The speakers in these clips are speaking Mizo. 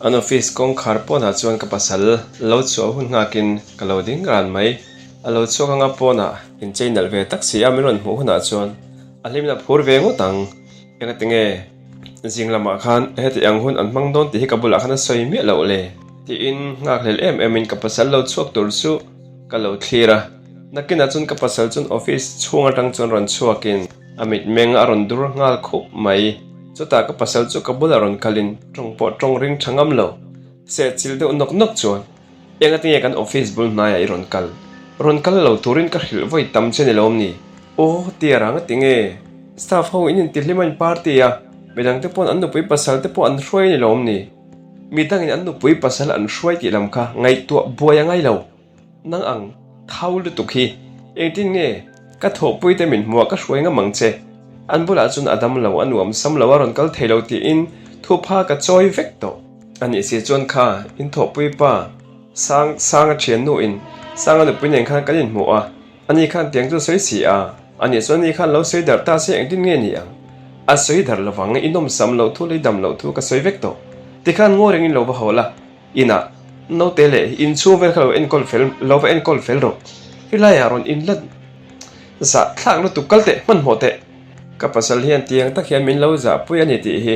An office kawngkhar pawnah chuan ka pasal lo chhuah hun nghakin ka lo ding ran mai. A lo chhuak anga pawnah inchei nalh ve tak si a min rawn hmuh hunah chuan a hlimna phur ve ngawt ang. Engati nge zing lamah khan heti ang hun an hmang dawn tih hi ka bulah khan a sawi miah loh le? Tiin nghakhlel em emin ka pasal lo chhuak tur chu ka lo thlir a. Nakinah chuan ka pasal chuan office chhung atang chuan rawn chhuakin a mitmeng a rawn dur nghal khup mai. Chutah ka pasal chu ka bulah rawn kalin tawng pawh tawng ring tha ngam lo, sehchilh deuh nawk nawk chuan, Engati nge kan office bul hnaiah i rawn kal? Rawn kal lo turin ka hrilh vawi tam che ni lawm ni? Aw, tia rang ati nge? Staff ho in intihlim a in party a, midangte pawn an nupui pasal te pawh an hruai a ni lawm ni? Midangin an nupui pasal an hruai tih lam kha ngaihtuah buai a ngai lo. Nang ang thau lutuk hi engtin nge ka thawhpui te min hmuah ka hruai ngam ang che? An bulah chuan a dam lo, a nuam sam lo, a rawn kal thei lo tiin thupha ka chawi vek tawh. A nih si chuan kha in thawhpui pa Sang Sanga thiannu in Sanga nupui nen khan kan inhmuh a, ani khan tiang chu sawi si a, a nih chuan ani khan lo sawi darh ta se engtin nge ni ang? A sawi darh lovang, i nawmsam loh thu leh i dam loh thu ka sawi vek tawh. Tikhan ngawi rengin lo va haw la. Inah naute leh inchhung vel kha lo enkawl fel lo va enkawl fel rawh. Helaiah rawn inlan zah thlak lutuk kal teh hmanhmawh teh. Ka pasal hian tiang tak hian min lo zahpui a ni tih hi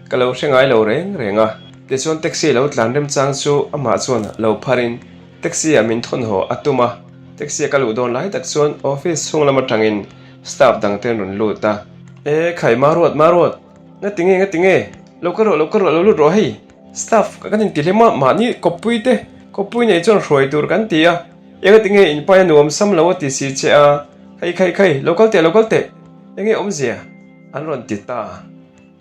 ka lo hre ngai lo reng reng a. Tichuan taxi lo tlan remchang chu amah chuan lo pharin taxi ah min thawn haw a tum a. Taxi a ka luh dawn lai tak chuan office chhung lam atangin staff dang te an rawn lut a. E khai Maruat Maruat! Ngati nge ngati nge? Lo ka rawh lo ka rawh lo lut rawh hei! Staff kan inti hlem a, mahni kawppui te, kawppui nei chuan hruai tur kan ti a, engati nge in pai a nuam sam lo a ti si che a, khai khai khai, lo kal teh lo kal teh, enge awmzia? An rawn ti ta.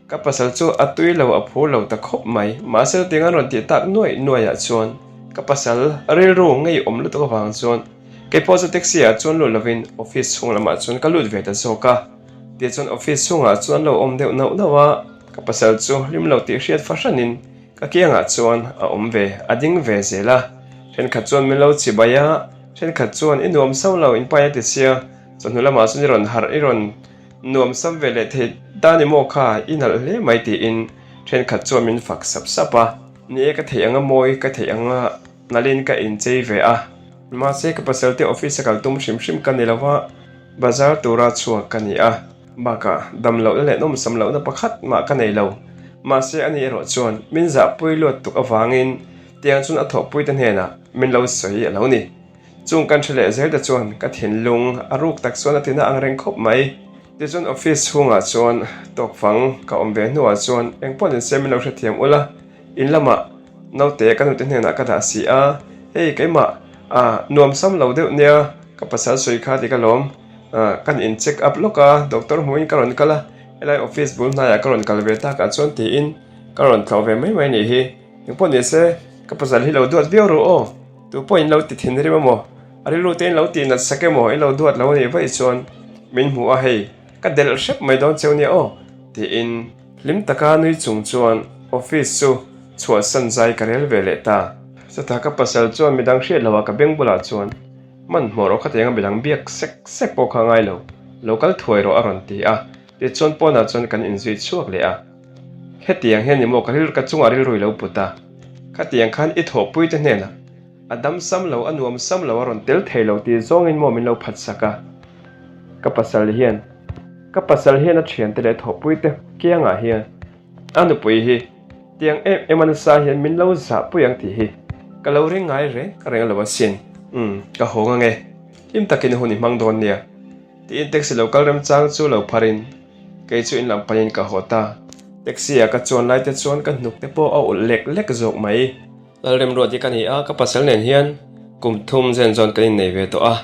Ka pasal chu a tui lo a phur lo ta khawp mai, mahse chutiang an rawn tih tak nuaih nuaih ah chuan ka pasal rilru ngeiawm lutuk avang chuan keipawh chu taxi ah chuan lut lovin office chhung lamah chuan ka lut ve ta zawk a, tichuan office chhungah chuan lo awm deuh nauh nauh a. Ka pasal chu hlim lo tih hriat fahranin ka kiangah chuan a awm ve, a ding ve zel a. Thenkhat chuan min lo chibai a, thenkhat chuan i nuam sam lo in pai a ti sia, chawhnu lamah chuan i rawn harh, i rawn nuam sam ve leh thei ta ni maw kha, i nalh hle mai tiin thenkhat chuan min fak sap sap a. Ni e ka theih anga mawi, ka theih anga nalhin ka inchei ve a. Mahse ka pasal te office a kal tum hrim hrim ka ni lo va, bazar tura chhuak ka ni a. Bakah dam lohna leh nawmsam lohna pakhat mah ka nei lo. Mahse ani erawh chuan min zahpui luat tuk avangin tiang chuan a thawhpuite hnenah min lo sawi a lo ni. Chung kan hre leh zel te chuan ka thinlung a ruk tak chuan a tina ang reng khawp mai. Tichuan office chhungah chuan tawkfang ka awm ve hnuah chuan engpawh nin se min lo hrethiam ula, in lamah naute ka nute hnenah ka dah si a, hei keimah a nuamsam lo deuh nia ka pasal sawi kha ti ka lawm. Kan in check up lawk a, doctor hmuhin ka rawn kal a, helai office bul hnaiah ka rawn kal ve takah chuan tiin ka rawn tlawh ve mai mai nih hi. Engpawh ni se, ka pasal hi lo duat viau ru aw, tu pawh in lo ti thinrim emaw, a rilru te in lo tih nat sak emaw, in lo duat lo a nih vaih chuan min hmu a hei, ka delh hrep mai dawn cheu nia aw, tiin hlim taka nui chung chuan office chu chhuahsan zai ka rel ve leh ta. Chutah ka pasal chuan midang hriat loh ah ka beng bulah chuan. Hmanhmawh rawh khatianga midang biak sek sek pawh kha ngai lo, lo kal thuai rawh a rawn ti a, tichuan pawnah chuan kan inzui chhuak leh a. Hetiang hian ni maw ka rilru ka chungah rilru i lo put a, khatiang khan i thawhpui te hnenah a dam sam lo a nuam sam lo a rawn tel thei lo tih zawngin maw min lo phat sak a, ka pasal hian ka pasal hian a thiante leh thawhpui te kiangah hian a nupui hi Tiang em em a nasa hian min lo zah pui ang tih hi ka lo ring ngai reng reng lo asin. Umm, ka hawng ange. Hlim takin hun i hmang dawn nia. Tiin taxi lo kal remchang chu lo pharin kei chu in lam panin ka haw ta. Taxi ah ka chuan lai te chuan ka hnuk te pawh a ulh lek lek zawk mai. Lalremruat hi ka ni a, ka pasal nen hian kum thum zen zawn kan innei ve tawh a,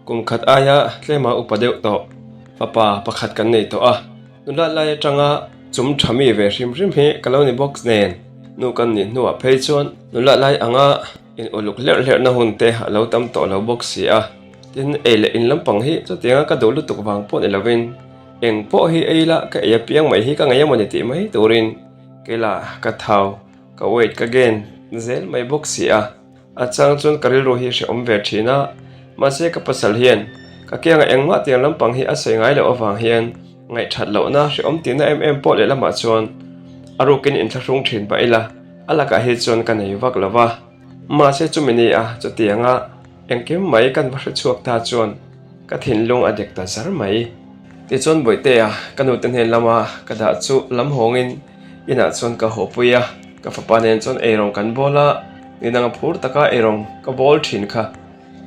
kum khat aia tlema upa deuh tawh fapa pakhat kan nei tawh a, nula lai atanga chum tha mi ve hrim hrim hi ka lo ni bawk nen, nu kan nih hnuah phei chuan nula lai anga in uluk hlerh hlerhna hun te a lo tam tawh lo bawk si a, tin ei leh in lampang hi chutianga ka duh lutuk vang pawh ni lovin eng pawh hi ei la ka ei apiang mai hi ka ngei emawni tih mai turin kei lah ka thau. Ka weight ka gain zel mai bawk si a, a chang chuan ka rilru hi hrehawm ve thin a, mahse ka pasal hian ka kiangah engmah tiang lampang hi a sawi ngai loh avang hian ngaihthat lohna hrehawm tihna em em pawh lehlamah chuan a rukin inthlahrung thin pah ila. A lakah hi chuan ka nei vak lo va, mahse chumi ni a chutianga engkim mai kan va hre chhuak ta chuan ka thinlung a dek ta zar mai. Tichuan Bawihtea ka nute hnen lama ka dah chu lam hawngin inah chuan ka haw pui a, ka fapa nen chuan eirawng kan bawl a, nidanga phur taka eirawng ka bawl thin kha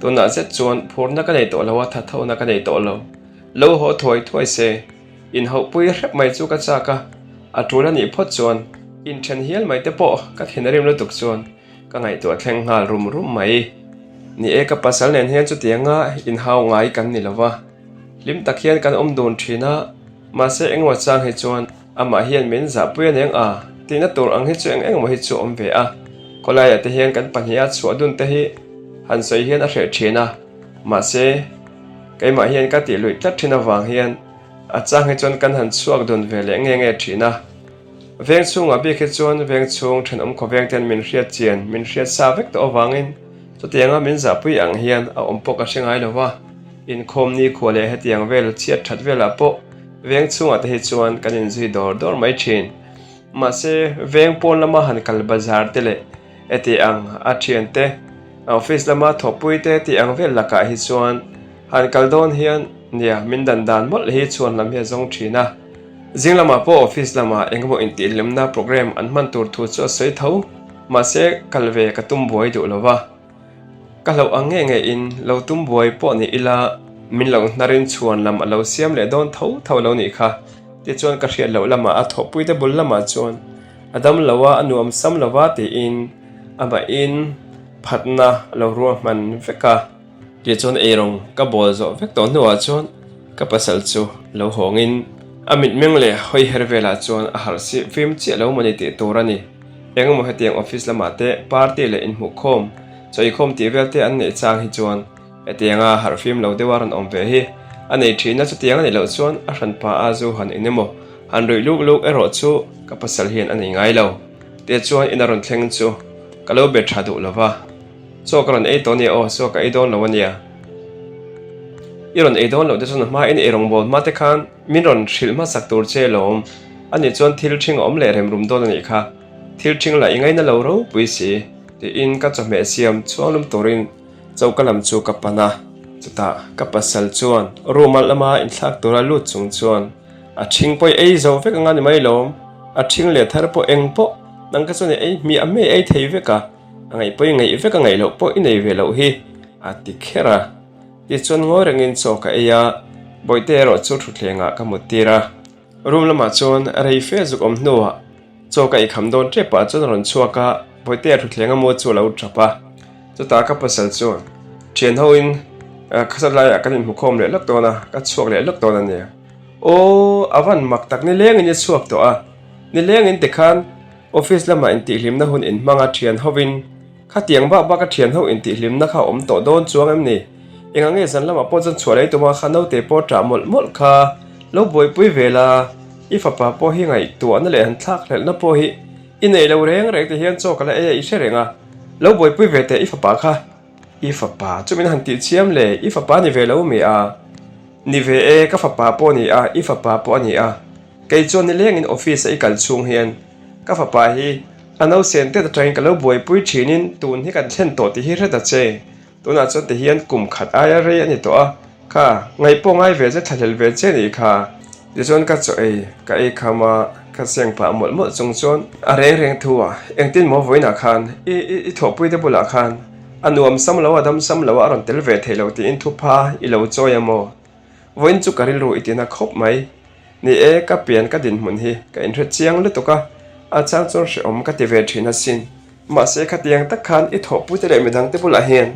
tunah zet chuan phurna ka nei tawh lo a, thathona ka nei tawh lo. Lo haw thuai thuai se. Inhauhpui hrep mai chu ka chak a, a tul a nih phawt chuan inthen hial mai te pawh ka thin a rim lutuk chuan ka ngaihtuah thleng nghal rum rum mai. Ni e, ka pasal nen hian chutianga inhau ngai kan ni lo va, hlim tak hian kan awm dun thin a, mahse engemaw chang hi chuan amah hian min zahpui a neng a, tihna tur ang hi chu eng engemaw hi chu a awm ve a, khawlaiah te hian kan pahniha chhuah dun te hi han sawi hian a hreh thin a, mahse keimah hian ka tih luih tlat thin avang hian A chang hi chuan kan han chhuak dun ve leh nge nge thin a. Veng chhungah bik hi chuan veng chhung thenawm khawveng ten min hriat chian, min hriat sa vek tawh avangin chutianga min zahpui ang hian a awm pawh ka hre ngai lo va. Inkhawm ni khua leh hetiang vel chhiat that velah pawh veng chhungah te hi chuan kan inzui dawr dawr mai thin. Mahse, veng pawn lama han kal bazar te leh heti ang a thiante, office lama thawhpui te tih ang vel lakah hi chuan Han kal dawn hian nia min dan dan mawlh hi chhuan lam hi a zawng thin a. Zing lamah pawh office lamah engemaw intihhlimna program an hman tur thu chu a sawi tho. Mahse kal ve ka tum buai duh lo va. Ka hlauh ang nge nge in lo tum buai pawh ni ila min lo hnarin chhuan lam a lo siam leh dawn tho tho lo nih kha. Tichuan ka hriat loh lamah a thawhpuite bul lamah chuan a dam lo a, a nuam sam lo va tiin amahin phatna a lo ruahman vek a. Tichuan eirawng ka bawl zawh vek tawh hnuah chuan ka pasal chu lo hawngin a mitmeng leh hawi her velah chuan a harh si fim chiah lo mawni tih tur a ni. Engemaw hetiang office lamah te party leh inhmuhkhawm, chawikhawm tih vel te an neih chang hi chuan hetianga harh fim lo deuha rawn awm ve hi a nei thin a, chutiang a nih loh chuan a hranpa a zu han in emaw han ruih luk luk erawh chu ka pasal hian a nei ngai lo. Tichuan in a rawn thleng chu ka lo be tha duh lova. Chaw ka rawn ei tawh ania aw, chaw ka ei dawn lo ania. I rawn ei dawn loh te chuan a hma in ei rawn bawl hma te khan min rawn hrilh hmasak tur che lawm. Ani chuan thil ṭhing a awm leh rem rum dawn a nih kha. Thil ṭhing lah i ngaina lo ropui si. Tiin ka chawhmeh siam chhuang lum turin choka lam chu ka pan a. Chutah ka pasal chuan room a lama inthlak tura lut chung chuan a ṭhing pawh i ei zo vek anga ni mai lawm. A ṭhing leh thar pawh eng pawh nang kha chuan i ei hmiah hmiah i ei thei vek a. A ngaih pawh i ngaih vek a ngaih loh pawh i nei ve loh hi a ti kher a. Tichuan ngawi rengin chaw ka ei a, Bawihte erawh chu thutthlengah ka mut tir a. Room lamah chuan rei fe zuk awm hnuah chaw ka eikham dawn tep ah chuan a rawn chhuak a, Bawihtea thutthleng a mu chu a lo tap a. Chutah ka pasal chuan thian hoin khasat laiah kan inhmukhawm leh lawk dawn a, ka chhuak leh lawk dawn a nia. Aw, a van mak tak nilengin i chhuak tawh a, nilengin tikhan Office lamah intihhlimna hun inhmang a thian hovin, Khatiang bak bak a thian ho intihhlimna kha a awm tawh dawn chuang em ni? Engah nge zan lamah pawh chuan chhuah lei tuma kha naute pawh ṭah mawlh mawlh kha lo buaipui ve la, i fapa pawh hi ngaihtuahna leh han thlak hlelhna pawh hi i nei lo reng reng ti hian chaw ka la ei a i hre reng a, lo buaipui ve teh i fapa kha. I fapa chu min han tih chiam le, i fapa ni ve lo mi a? Ni ve e, ka fapa pawh a ni a, i fapa pawh a ni a. Kei chuan nilengin office a i kal chhung hian ka fapa hi a nausen tet atangin ka lo buaipui thinin tun hi kan thlen tawh tih hi hre ta che. Tunah chuan ti hian kum khat aia rei a ni tawh a, kha ngaih pawh ngai ve che thlahlel ve che nih kha. Tichuan ka chaw ei ka ei kham a, ka seng pah mawlh mawlh chung chuan a reng reng thu a, engtin maw vawiinah khan i i i thawhpui te bulah khan a nuam sam lo a dam sam lo a a rawn tel ve thei lo tiin thupha i lo chawi a maw? Vawiin chu ka rilru i tina khawp mai. Ni e, ka pian ka dinhmun hi ka inhre chiang lutuk a, a chang chuan hrehawm ka ti ve thin asin. Mahse khatiang tak khan i thawhpuite leh midangte bulah hian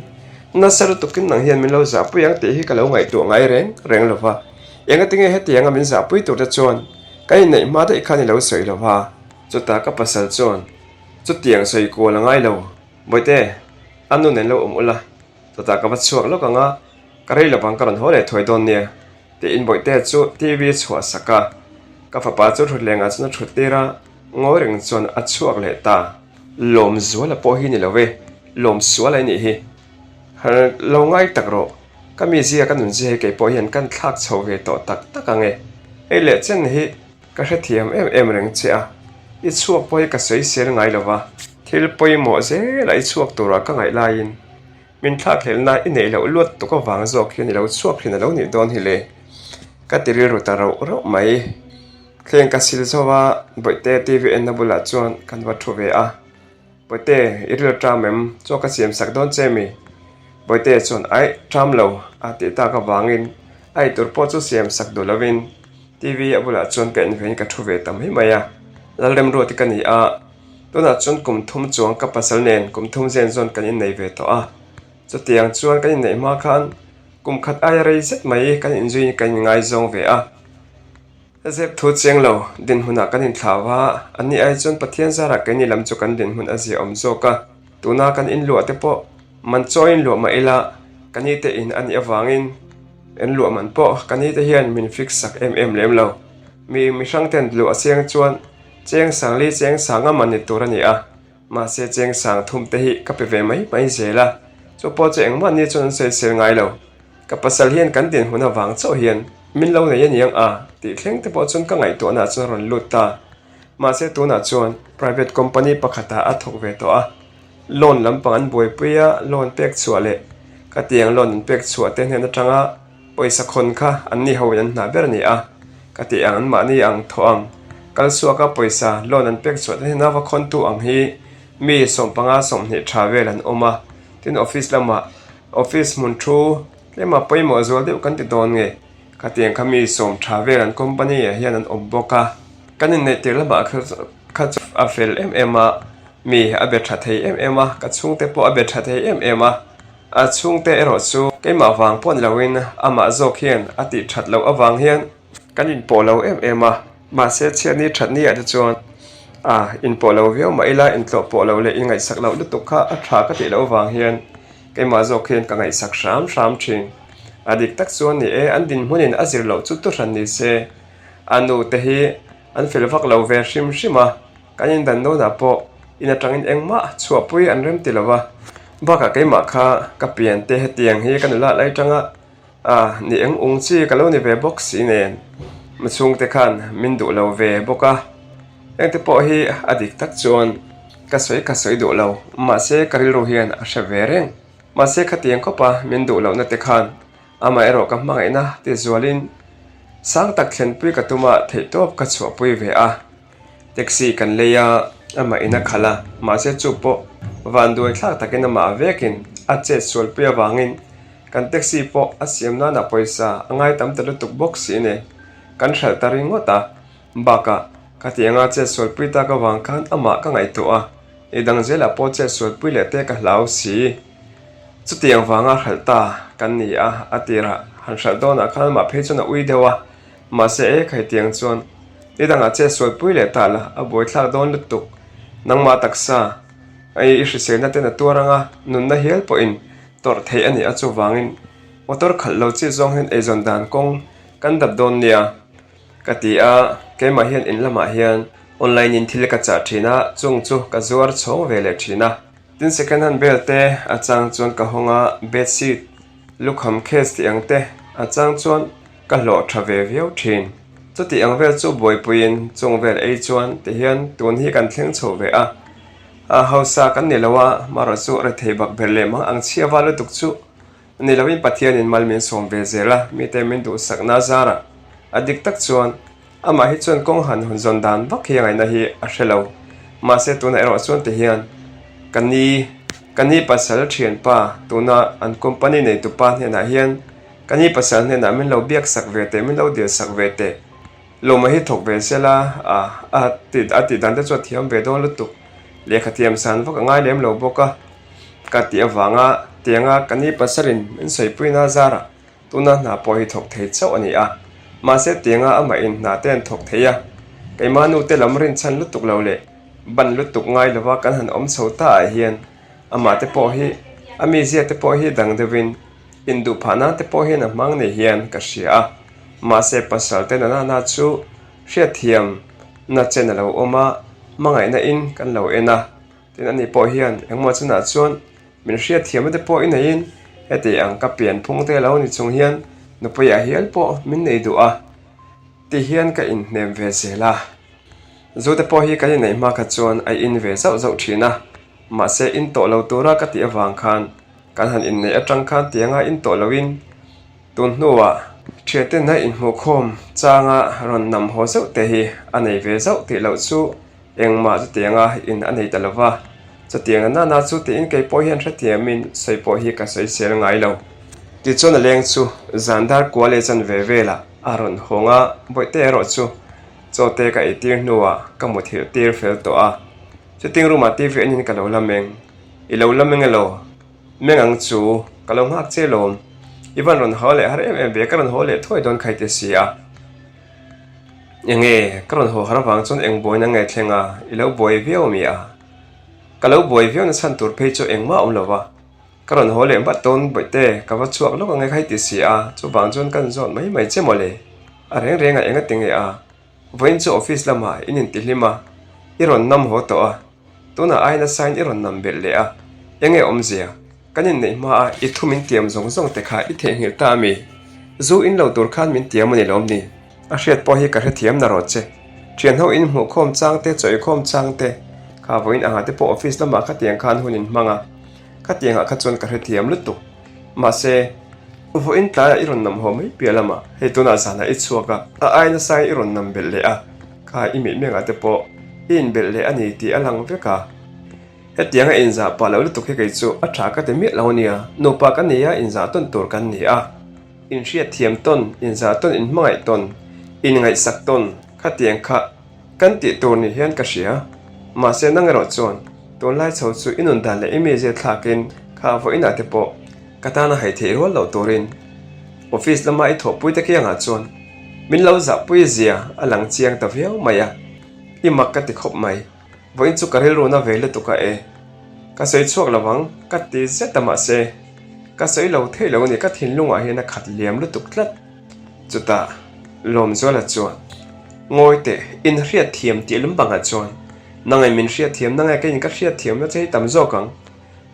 nasa lutukin nang hian min lo zahpui ang tih hi ka lo ngaihtuah ngai reng reng lo va. Engatinge hetianga min zahpui turte chuan ka inneih hma daih khan i lo sawi lo va. Chutah ka pasal chuan chutiang sawi kual a ngai lo, Bawihte, a nu nen lo awm ula, chutah ka va chhuak lawk ang a, ka rei lovang ka rawn haw leh thuai dawn nia. Tiin Bawihtea chu TV chhuah sak a, ka fapa chu thutthlengah chuan a thut tir a, ngawi reng chuan a chhuak leh ta. Lawm zuala pawh hi ni lo e, lawm sual a nih hi. Lo ngai tak rawh, ka mizia ka nunzia hi kei pawh hian kan thlak chho ve tawh tak tak ang e. Hei leh chen hi ka hrethiam em em reng che a, i chhuak pawh hi ka sawisel ngai lo va. Thil pawimawh zela i chhuak turah ka ngaih laiin min thlakhlelhna i neih loh luat tuk avang zawk hian i lo chhuak thin a lo nih dawn hi le. Ka ti rilru ta rauh rauh mai. Thleng ka sil zo a, Bawihte TV enna bulah chuan kan va thu ve a. Bawihte, i ril ṭam em? Chaw ka siam sak dawn che mi? Bawihte chuan, Aih, ṭam lo, a tih tak avangin a eitur pawh chu siam sak duh lovin TV a bulah chuan ka invein ka thu ve ta mai mai a. Lalremruati ka ni a, tunah chuan kum thum chuang ka pasal nen kum thum zen zawn kan innei ve tawh a. Chutiang chuan kan inneih hma khan kum khat aia rei zet mai kan inzuiin kan inngaizawng ve a. Zep thu chiang lo, dinhmunah kan inthlau a, anni ai chuan Pathian zarah keini lam chu kan dinhmun a ziaawm zawk a. Tuna kan inluah te pawh man chawiin luah mah ila, ka ni te in a nih avangin en luah man pawh ka ni te hian min fix sak em em lem lo. Mi mihrang ten luah chiang chuan cheng sangli cheng sanga man ni tur a ni a, mahse cheng sang thum te hi ka pe ve mai mai zel a, chu pawh chu engmah ni chuan an sawisel ngai lo. Ka pasal hian kan dinhmun avang chauh hian min lo nei aniang a tih thleng te pawh chuan ka ngaihtuahna ah chuan a rawn lut ta. Mahse tunah chuan private company pakhatah a thawk ve tawh a, loan lampang an buaipui a, loan pek chhuah leh ka tiang loan an pek chhuah te hnen atanga pawisa khawn kha an ni ho in an hna ber a ni a, ka tih ang an mahni ang thawh ang kal chhuaka pawisa loan an pek chhuah te hnena va khawntu ang hi mi 15 20 tha vel an awm a, tin office lamah Office hmun thu tlema pawimawh zual deuh kan ti dawn nge? Khatiang kha mi sawm tha vel an company ah hian an awm bawk a, kan inneih tir lamah kha chu a fel em em a, mi a be tha thei em em a, ka chhungte pawh a be tha thei em em a, a chhungte erawh chu keimah vang pawh ni loin amah zawk hian a tih that loh avang hian kan inpawh lo em em a, mahse chhiatni thatni ah te chuan a inpawh lo viau mah ila intlawh pawh loh leh inngaihsak loh lutuk kha a tha ka tih loh avang hian Keimah zawk hian ka ngaihsak hram hram thin. A dik tak chuan ni e, an dinhmunin a zir loh chu tuhran ni se. A nu te hi an fel vak lo ve hrim hrim a, kan indan dawnah pawh in atangin engmah chhuahpui an rem ti lo va. Bakah keimah kha ka pian te hetiang hi ka nula lai tanga a ni eng ung chi ka lo ni ve bawk si nen mi chhungte khan min duh lo ve bawk a. Engte pawh hi a dik tak chuan ka sawi ka sawi duh lo, mahse ka rilru hian a hre ve reng. Mahse khatiang khawpa min duh lohna te khan amah erawh ka hmangaihna ti zualin sang tak thlenpui ka tum a theihtawp ka chhuahpui ve a. Taxi kan lei a, amah in a khalh a, mahse chu pawh vanduai thlak takin amah vekin a chet sualpui avangin kan taxi pawh a siam nana pawisa a ngai tam ta lutuk bawk si nen kan hralh ta ringawt a. Bakah, ka ti anga chetsualpui tak avang khan amah ka ngaihtuah a, i dang zelah pawh chetsualpui leh te ka hlau si. Chutiang vanga hralh ta kan ni a, a tirah han hralh dawnah khan amah phei chuan a ui deuh a, mahse e khaitiang chuan i dangah chetsualpui leh ta la, a buaithlak dawn lutuk. Nangmah taksa i hriselna ten a tuar anga nunna hial pawhin tawrh theih a ni a, chuvangin motor khalh lo chi zawng hian eizawn dan kawng kan dap dawn nia. Ka ti a, keimah hian in lamah hian online in thil ka chah thin a, chung chu ka zuar chhawng ve leh thin a. Tin second hand bel te a chang chuan ka hawng a, bed sheet, lukham case tih ang te a chang chuan ka hlawh tha ve viau thin. Chutih ang vel chu buaipuiin chung vel ei chuan ti hian tun hi kan thleng chho ve a. A hausa kan ni lo a, marawh chu rethei bak ber leh mang ang chhia val lutuk chu Ni loin Pathianin mal min sawm ve zel a, mite min duhsakna zarah a dik tak chuan amah hi chuan kawng han hawn zawn dan vak hi a ngaihna hi a hre lo. Mahse tunah erawh chuan ti hian ka ni, ka ni pasal thianpa tuna an company neitupa hnenah hian ka ni pasal hnenah min lo biak sak ve teh, min lo dil sak ve teh, lawma hi thawk ve sela a a a tih dan te chu a thiam ve dawn lutuk, lehkha thiam san vak a ngai lem lo bawk a. Ka tih avanga tianga ka ni pasalin min sawipuina zarah tuna hna pawh hi thawk thei chauh a ni a, mahse tianga amah in hna te an thawk thei a, keimah nu te lam rinchhan lutuk lo leh ban lutuk ngai lova kan han awm chho ta ah hian amah te pawh hi a mizia te pawh hi dang deuhin induh phah nan te pawh hian a hmang nei hian ka hria a, mahse pasal te nana chu hriatthiam na chen a lo awm a, hmangaihna in kan lo en a. Tin, ani pawh hian engmaw chunah chuan min hriatthiamna te pawh i neiin heti ang ka pianphung te lo ni chung hian nupuiah hial pawh min nei duh a ti hian ka inhnem ve zel a. Zu te pawh hi kan inneih hma kha chuan a in ve zauh zauh thin a. Mahse in tawh lo tura ka tih avang khan kan han inneih atang khan tianga in tawh loin tun hnuah thianten a inhmuhkhawm changa rawn nam haw zeuh te hi a nei ve zauh tih loh chu engmah chutianga in a nei ta lo va. Chutiang a nana chu tiin kei pawh hian hrethiamin sawi pawh hi ka sawisel ngai lo. Tichuan a leng chu zan dar kua leh chanve velah a rawn hawng a, bawihte erawh chu chaw te ka eitir hnuah ka muthilh tir fel tawh a. Sitting room ah TV enin ka lo la meng. I lo la meng elaw? Meng ang chu, ka lo nghak che lawm. I van rawn haw leh har em em ve, ka rawn haw leh thuai dawn khai te si a. Enge, ka rawn haw har avang chuan eng buaina nge thleng a, i lo buai viau ami a? Ka lo buai viau na chhan tur phei chu engmah a awm lo va. Ka rawn haw leh vat dawn bawihte, ka va chhuak lawk ange khai ti si a, chuvang chuan kan zawt mai mai che mawle. A reng reng a enga ti nge a? Vawiin chu office lamah in intihlim a, i rawn nam haw tawh a, tunah ai nasain i rawn nam belh leh a, enge awmzia? Kan inneih hma a i thu min tiam zawng zawng te kha i theihnghilh ta ami? Zu in lo tur khan min tiam a ni lawm ni? A hriat pawh hi ka hrethiam na rawh che. Thianho in hmuhkhawm chang te, chawihkhawm chang te, kha vawiin angah te pawh office lamah khatiang khan hun in hmang a, khatiangah kha chuan ka hrethiam lutuk. Mahse, vawiin tlaiah i rawn nam haw mai piah lamah hei tunah zanah i chhuak a, a ai nasain i rawn nam belh leh a, kha i mihmengah te pawh i inbelh leh a ni tih a lang vek a. Hetianga inzah pah loh lutuk hi kei chu a tha ka ti miah lo a nia, nupa ka ni a, inzah tawn tur kan ni a. Inhriatthiam tawn, inzah tawn, inhmangaih tawn, inngaihsak tawn khatiang kha Kan tih tur ni hian ka hria. Mahse nang erawh chuan tunlai chho chu i nun dan leh i mizia thlakin kha vawiinah te pawh ka tana hai theih rual loh turin office lama i thawhpui te kiangah chuan min lo zahpui zia a lang chiang ta viau mai a, i mak ka ti khawp mai. Vawiin chu ka rilru na ve lutuk a e. Ka sawi chhuak lo ang ka ti zet a mahse ka sawi lo theih lo a ni ka thinlungah hian a khat liam lutuk tlat. Chutah Lawmzuala chuan, Ngawi teh, in hriatthiam tih lum bangah chuan nangin min hriatthiam na nge keiin ka hriatthiamna che hi tam zawk ang.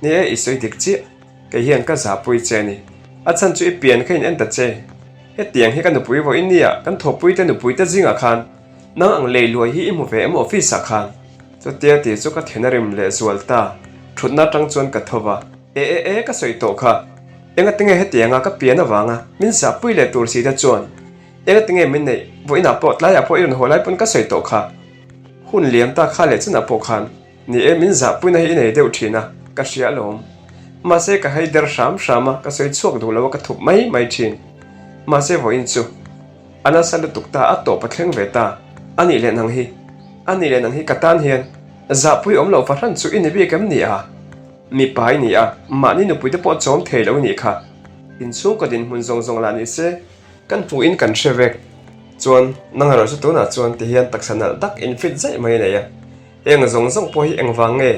Ni e, i sawi dik chiah. Kei hian ka zahpui che a ni. A chhan chu i pian kha in en ta che. Hetiang hi ka nupui vawiin nia kan thawhpuite nupuite zingah khan nang ang lei luai hi i hmu ve em office ah khan? Chutia tih chu ka then a rim leh zual ta. Thutna atang chuan ka tho va. E e e ka sawi tawh kha. Engatinge hetianga ka pian avanga min zahpui leh tur si te chuan engatinge min neih vawiinah pawh tlaiah pawh i rawn haw lai pawn ka sawi tawh kha. Hun liam ta kha leh chunah pawh khan ni e min zahpuina hi i nei deuh thin a, ka hria alawm. Mahse ka hei der hram hram a, ka sawi chhuak duh lo a ka thup mai mai thin. Mahse vawiin chu a nasa lutuk ta a tawp a thleng ve ta. A nih leh nang hi, a nih leh nang hi ka tan hian zahpui awm loh fahran chu i ni bik em ni a? Mipa i ni a, mahni nupuite pawh chawm thei lo i nih kha. Inchhungkaw dinhmun zawng zawng lah ni se, kan hmuhin kan hre vek. Chuan, nang erawh chu tunah chuan ti hian taksa nalh tak infit zaih mai a nei a. Heng zawng zawng pawh hi engvang nge?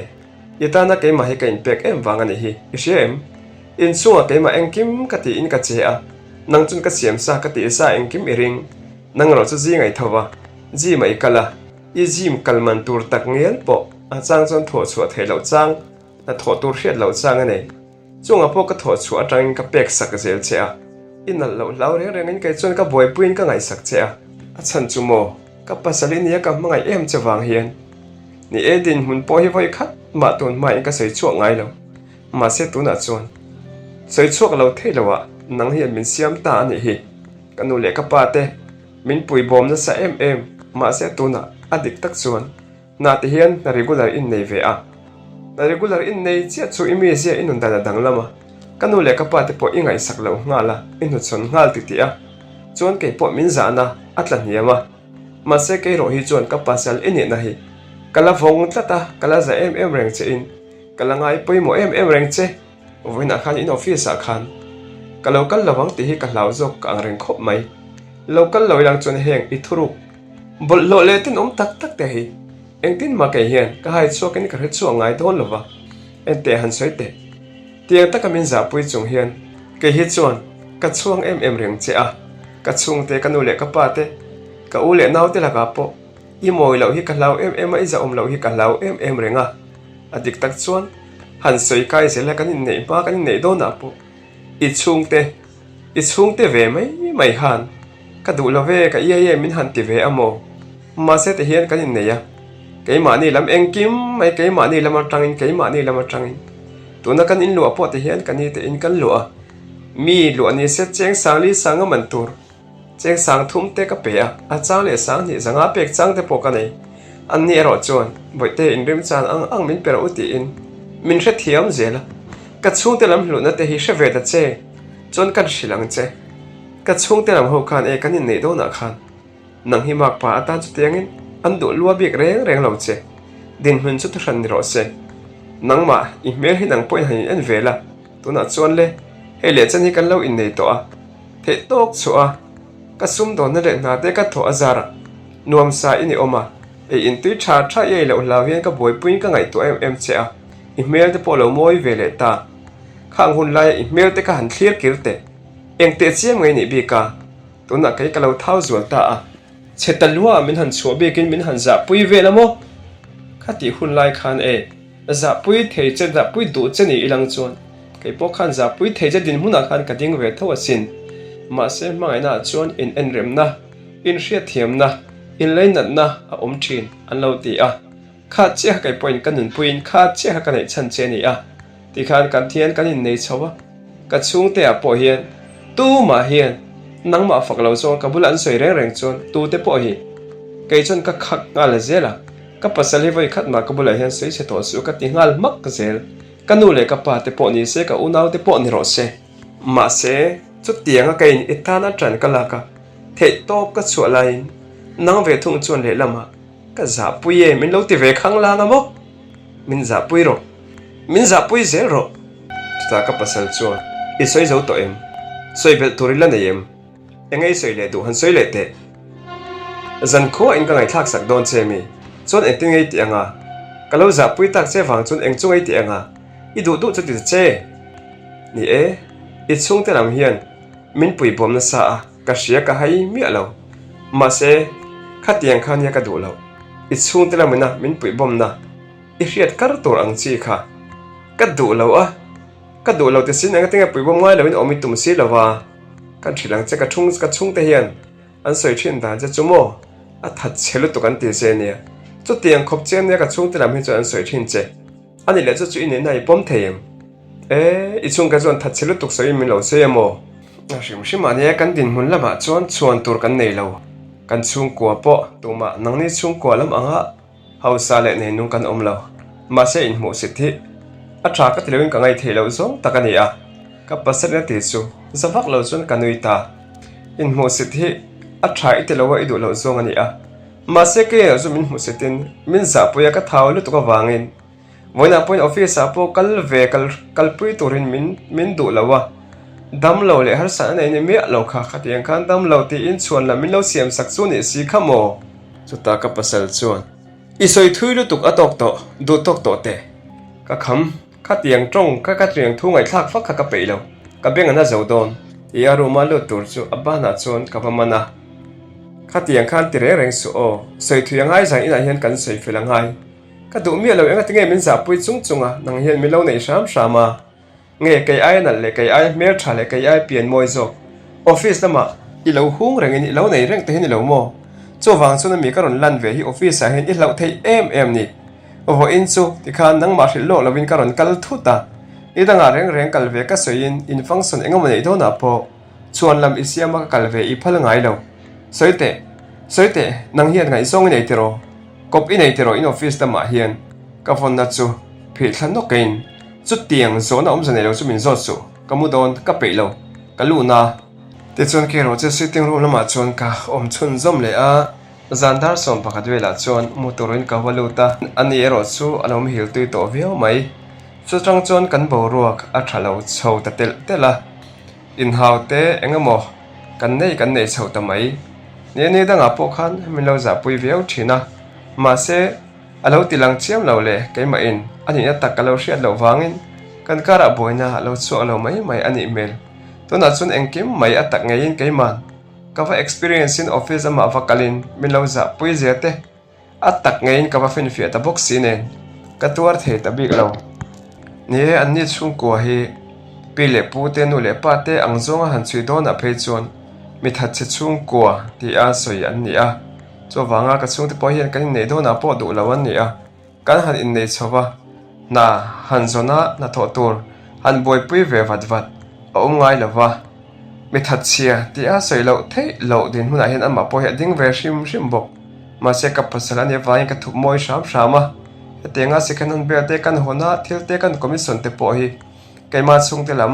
I tana keimah hi ka inpek em vang a nih hi, i hria em? Inchhungah keimah engkim ka tiin ka che a, nang chuan ka siam sa ka tih sa engkim i ring. Nang erawh chu zing a i tho va, gym ah i kal a. I gym kal man tur tak ngial pawh a chang chuan thawh chhuah theih loh chang, hna thawh tur hriat loh chang a nei. Chungah pawh ka thawh chhuah atangin ka pek sak zel che a, i nalh loh hlau reng rengin kei chuan ka buaipuiin ka ngaihsak che a. A chhan chu maw, ka pasal i nia ka hmangaih em che vang hian. Ni e, dinhmun pawh hi vawi khat mah tun hmain ka sawi chhuak ngai lo. Mahse tunah chuan sawi chhuak lo theih loah nang hian min siam ta a nih hi. Ka nu leh ka pa te Min pui bawm nasa em em, mahse tunah a dik tak chuan hna ti hian hna regular in nei ve a. Hna regular in nei chiah chu i mizia i nun dan a danglam a, ka nu leh ka pa te pawh i ngaihsak loh nghal a, i hnuchhawn nghal ti tih a, chuan kei pawh min zahna a tla hniam a. Mahse kei rawh hi chuan ka pasal i nihna hi ka la vawng tlat a, ka la za em em reng che in ka la ngai pawimawh em em reng che. Vawiinah khan in office ah khan ka lo kal lo ang tih hi ka hlau zawk ka ang reng khawp mai. Lo kal lo ilang chuan heng i thuruk bawlhhlawh leh tenawm tak tak te hi engtin mah kei hian ka hai chhuak in ka hre chhuak ngai dawn lo va, enteh han sawi teh. Tiang taka min zahpui chung hian kei hi chuan ka chhuang em em reng che a, ka chhungte ka nu leh ka pa te, ka u leh naute lakah pawh i mawi loh hi ka hlau em em a, i zahawm loh hi ka hlau em em reng a. A dik tak chuan han sawi kai zel a kan inneih hma kan inneih dawnah pawh i chhungte i chhungte ve mai mai han ka duh lo ve ka iai e min han ti ve a maw? Mahse ti hian kan inneih a. Keimahni lam engkim mai keimahni lam atangin keimahni lam atangin tuna kan inluah pawh ti hian ka ni te in kan luah a, mi luah ni se cheng sang li sang a man tur cheng sang thum te ka pe a, a chang leh sang hnih zanga pek chang te pawh ka nei. Anni erawh chuan Bawihte inremchan ang ang min pe rawh u tiin min hrethiam zel a, ka chhungte lam hluhna te hi hre ve ta che chuan kan hrilh ang che. Ka chhungte lam ho khan e kan inneih dawnah khan nang hi makpa atan chutiangin an duh lua bik reng reng lo che, dinhmun chu thuhran ni rawh se. Nangmah i hmel hi nang pawhin han in en ve la, tunah chuan le hei leh chen hi kan lo innei tawh a, theih tawk chhuah a ka sumdawnna leh hna te ka thawh a zar a, nuamsa i ni awm a, ei intui tha tha i ei loh hlau hian ka buaipuiin ka ngaihtuah em em che a, i hmel te pawh lo mawi ve leh ta. Khang hun laia i hmel te kha han thlir kir teh. Eng teh chiam ngei nih bik a, tunah kei ka lo thau zual ta a. Chhe ta lua min han chhuah bikin min han zahpui vel a maw? Khatih hun lai khan e, zahpui thei che, zahpui duh che ni ilang chuan kei pawh khan zahpui thei che dinhmunah khan ka ding ve tho asin. Mahse hmangaihnaah chuan in enremna, in hriatthiamna, in leinatna a awm thin an lo ti a. Kha chiah kha kei pawhin ka nunpuiin kha chiah kha ka neih chhan che a ni a, tikhan kan thian kan innei chho a, ka chhungte ah pawh hian tumah hian nangmah fak lo chuan ka bula an sawi reng reng chuan tute pawh hi kei chuan ka khak nghal zel a, ka pasal hi vawi khat mah ka bulah hian sawi chhe tawh suh ka ti nghal hmak zel, ka nu leh ka pa te pawh ni se ka unau te pawh ni rawh se. Mahse chutianga ka in i tan a ṭan ka lak a, theih tawp ka chhuah laiin nang ve thung chuan lehlamah Ka zahpui e, min lo ti ve khang lang a maw? Min zahpui rawh, min zahpui zel rawh. Chutah ka pasal chuan, I sawi zo tawh em? Sawi belh tur i la nei em? Eng ei sawi leh duh han sawi leh teh. Zan khuaah in ka ngaihthlak sak dawn che mi? Chuan engtin ngei tih anga? Ka lo zahpui tak che vang chuan eng chu ngei tih anga? I duh duh chu ti ta che. Ni e, i chhungte lam hian min puibawm nasa a. Ka hria ka hai miah lo. Mahse, khatiang kha nia ka duh loh. I chhungte lamina min puihbawmna i hriat kar tur ang chi kha ka duh lo a. Ka duh lo ti sin enga tinge puihbawm ngai loin awm i tum si lo va. Kan hrilh ang che ka chhung ka chhungte hian an sawi thin dan che chu maw a that chhe lutuk an ti che nia. Chutiang khawp chian nia ka chhungte lam hi chuan an sawi thin che. A ni leh chu chu i nihna i pawm thei em? E, i chhungka chuan thatchhe lutuk sawiin min lo sawi emaw? A hrim hrim ah nia kan dinhmun lamah chuan chhuan tur kan nei lo. Kan chhungkua pawh tumah nangni chhungkua lam anga hausa leh neinung kan awm lo. Mahse inhmuhsit hi a tha ka ti loin ka ngaihtheih loh zawng tak a ni a, ka pasal in a ti chu za vak lo chuan ka nui ta. Inhmuhsit hi a tha i ti lo a i duh loh zawng a ni a. Mahse kei erawh chu min hmuhsitin min zahpui a ka thau lutuk avangin Vawiinah pawhin office ah pawh kal ve kal kalpui turin min min duh lo a, dam lo leh harsat a nei ni miah lo kha, khatiang khan dam lo tiin chhuan lam min lo siam sak chu nih si kha maw? Chutah ka pasal chuan, I sawi thui lutuk a tawk tawh, duh tawk tawh teh. Ka kham, khatiang tawng kha ka tiang thu ngaihthlak fak kha ka peih lo, ka beng an a zo dawn. Ti a room a lut tur chu a banah chuan ka va man a, Khatiang khan ti reng reng suh aw, sawi thui a ngai zan inah hian kan sawi fel a ngai. Ka duh miah lo enga tinge min zahpui chung chung a, nang hian min lo nei hram hram a. Nge kei aia nalh leh kei aia hmel tha leh kei aia pian mawi zawk. Office lamah i lo hung rengin i lo nei reng te hi ni lo maw? Chuvang chuan ami ka rawn lan ve hi office ah hian i hlauh theih em em ni. Vawiin chu tikhan nangmah hrilh lawk lovin ka rawn kal thut a. Ni dangah reng reng kal ve ka sawiin in function engemaw neih dawnah pawh chhuan lam i siam a ka kal ve i phal ngai lo. Sawi teh, sawi teh, nang hian ngaihzawng i nei tiraw? Kawp i nei tiraw in office lamah hian ka vawnna chu phih thla nawk in chutiang zawhna awmze nei lo chu min zawt suh, ka mu dawn, ka peih lo, ka luhna. Tichuan kerawh chu sitting room lamah chuan ka awm chhunzawm leh a, zan dar 11 velah chuan mu turin ka va lut a, ani erawh chu a lo muhil tui tawh viau mai. Chutang chuan kan boruak a tha lo chho ta telh telh a. Inhau te eng emaw kan nei kan nei chho ta mai. Ni ni dangah pawh khan min lo zahpui viau thin a, mahse a lo ti lang chiam lo le keimahin a nihna tak ka lo hriat loh vangin kan karah buaina a lo chhuak lo mai mai a nih hmel. Tunah chuan engkim mai a tak ngeiin keiman ka va experience in office amah va kalin min lo zahpui zia te A tak ngeiin ka va finfiah ta bawk si nen, ka tuar thei ta bik lo. Ni e, anni chhungkua hi pi leh pu te, nu leh pa te ang zawnga han chhui dawnah phei chuan mi thatchhe chhungkua tia sawi an ni a. Chuvanga ka chhungte pawh hian kan inneih dawnah pawh duh lo an ni a, kan han innei chho va, hna han zawn a hnathawh tur han buaipui ve vat vat a awm ngai lo va. Mi thatchhia tih a sawi loh theih loh dinhmunah hian amah pawh hi a ding ve hrim hrim bawk. Mahse ka pasal a nih avangin ka thup mawi hram hram a, hetianga second hand bel te kan hawn a, thil te kan commission te pawh hi keimah chhungte lam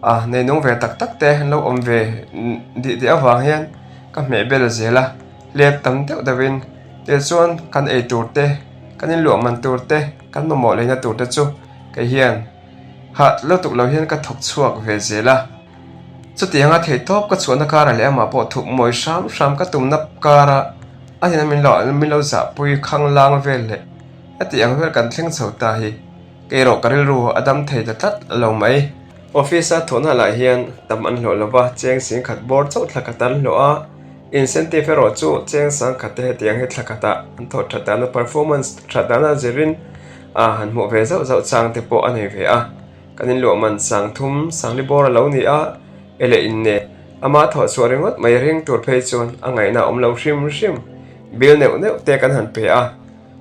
a neinung ve tak tak te an lo awm ve dih dih avang hian ka hmeh bel zel a, let tam deuh deuhin tichuan kan ei tur te, kan inluah man tur te, kan mamawh leina tur te chu kei hian hah lutuk lo hian ka thawk chhuak ve zel a. Chutianga theihtawp ka chhuahna karah leh amah pawh thup mawi hram hram ka tumna kara a hnena min lo min lo zahpui khanglang vel leh heti ang vel kan thleng chho ta hi kei erawh ka rilru a dam thei ta tlat lo mai. Office a thawhna lah hian tam an hlawh lova cheng sing khat bawr chauh thla khat an hlawh a, incentive erawh chu cheng sang khat te heti ang hi thla khatah an thawh that dana performance that dana zirin a han hmuh ve zauh zauh chang te pawh a nei ve a. Kan inluah man sang thum sangli bawr a lo ni a, e leh inne. Ama thawh chhuah ringawt mai ring tur phei chuan a ngaihna a awm lo hrim hrim. Bill neuh neuh te kan han pe a,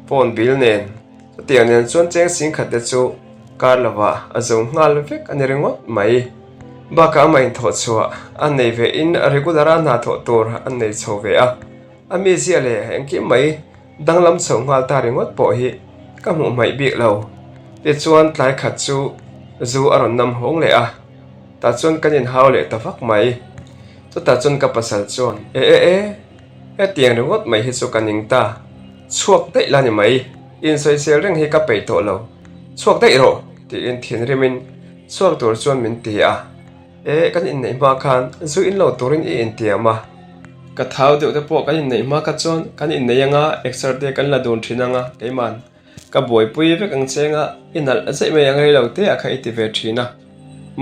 phone bill nen. Chutiang nen chuan cheng sing khat te chu kar lovah a zo nghal vek a ni ringawt mai. Bakah amah inthawh chhuah a nei ve in regular a hna thawh tur an nei chho ve a, a mizia leh engkim mai Danglam chho nghal ta ringawt pawh hi ka hmuh hmaih bik lo. Tichuan tlai khat chu zu a rawn nam hawng leh a, tah chuan kan inhau leh ta vak mai. Chutah chuan ka pasal chuan, E e e, hetiang ringawt mai hi chu ka ning ta, chhuak daih la ni mai, insawisel reng hi ka peih tawh lo, chhuak daih rawh, tiin thinrimin chhuak tur chuan min ti a. E, kan inneih hma khan zu in lo turin i intiam a. Ka thau deuh te pawh kan inneih hma kha chuan kan innei anga exer te kan la dun thin anga keiman ka buaipui vek ang che anga i nalh zeih mai ang rei lo te ah kha i ti ve thin a.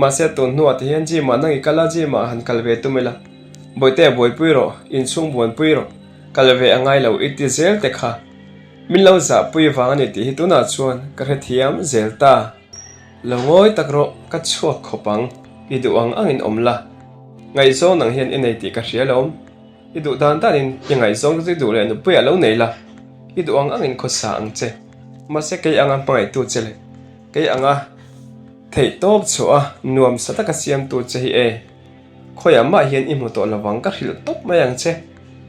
Mahse tun hnuah ti hian gym ah nang i kal a gym ah han kal ve tum ila Bawihte a buaipui rawh, inchhung buanpui rawh, kal ve a ngai lo i ti zel te kha min lo zahpui vang a ni tih hi tunah chuan ka hrethiam zel ta. Lo ngawi tak rawh, ka chhuak khawp ang, i duh ang angin awm la. Ngaihzawng nang hian i nei tih ka hria lo. I duh dan danin i ngaihzawng chu i duh leh nupuiah lo nei la, i duh ang angin khawsa ang che. Mahse kei anga hmangaihtu che leh kei anga theihtawp chhuah a nuamsa taka siamtu che hi e, khawiah mah hian i hmu tawh lovang ka hrilh tawp mai ang che,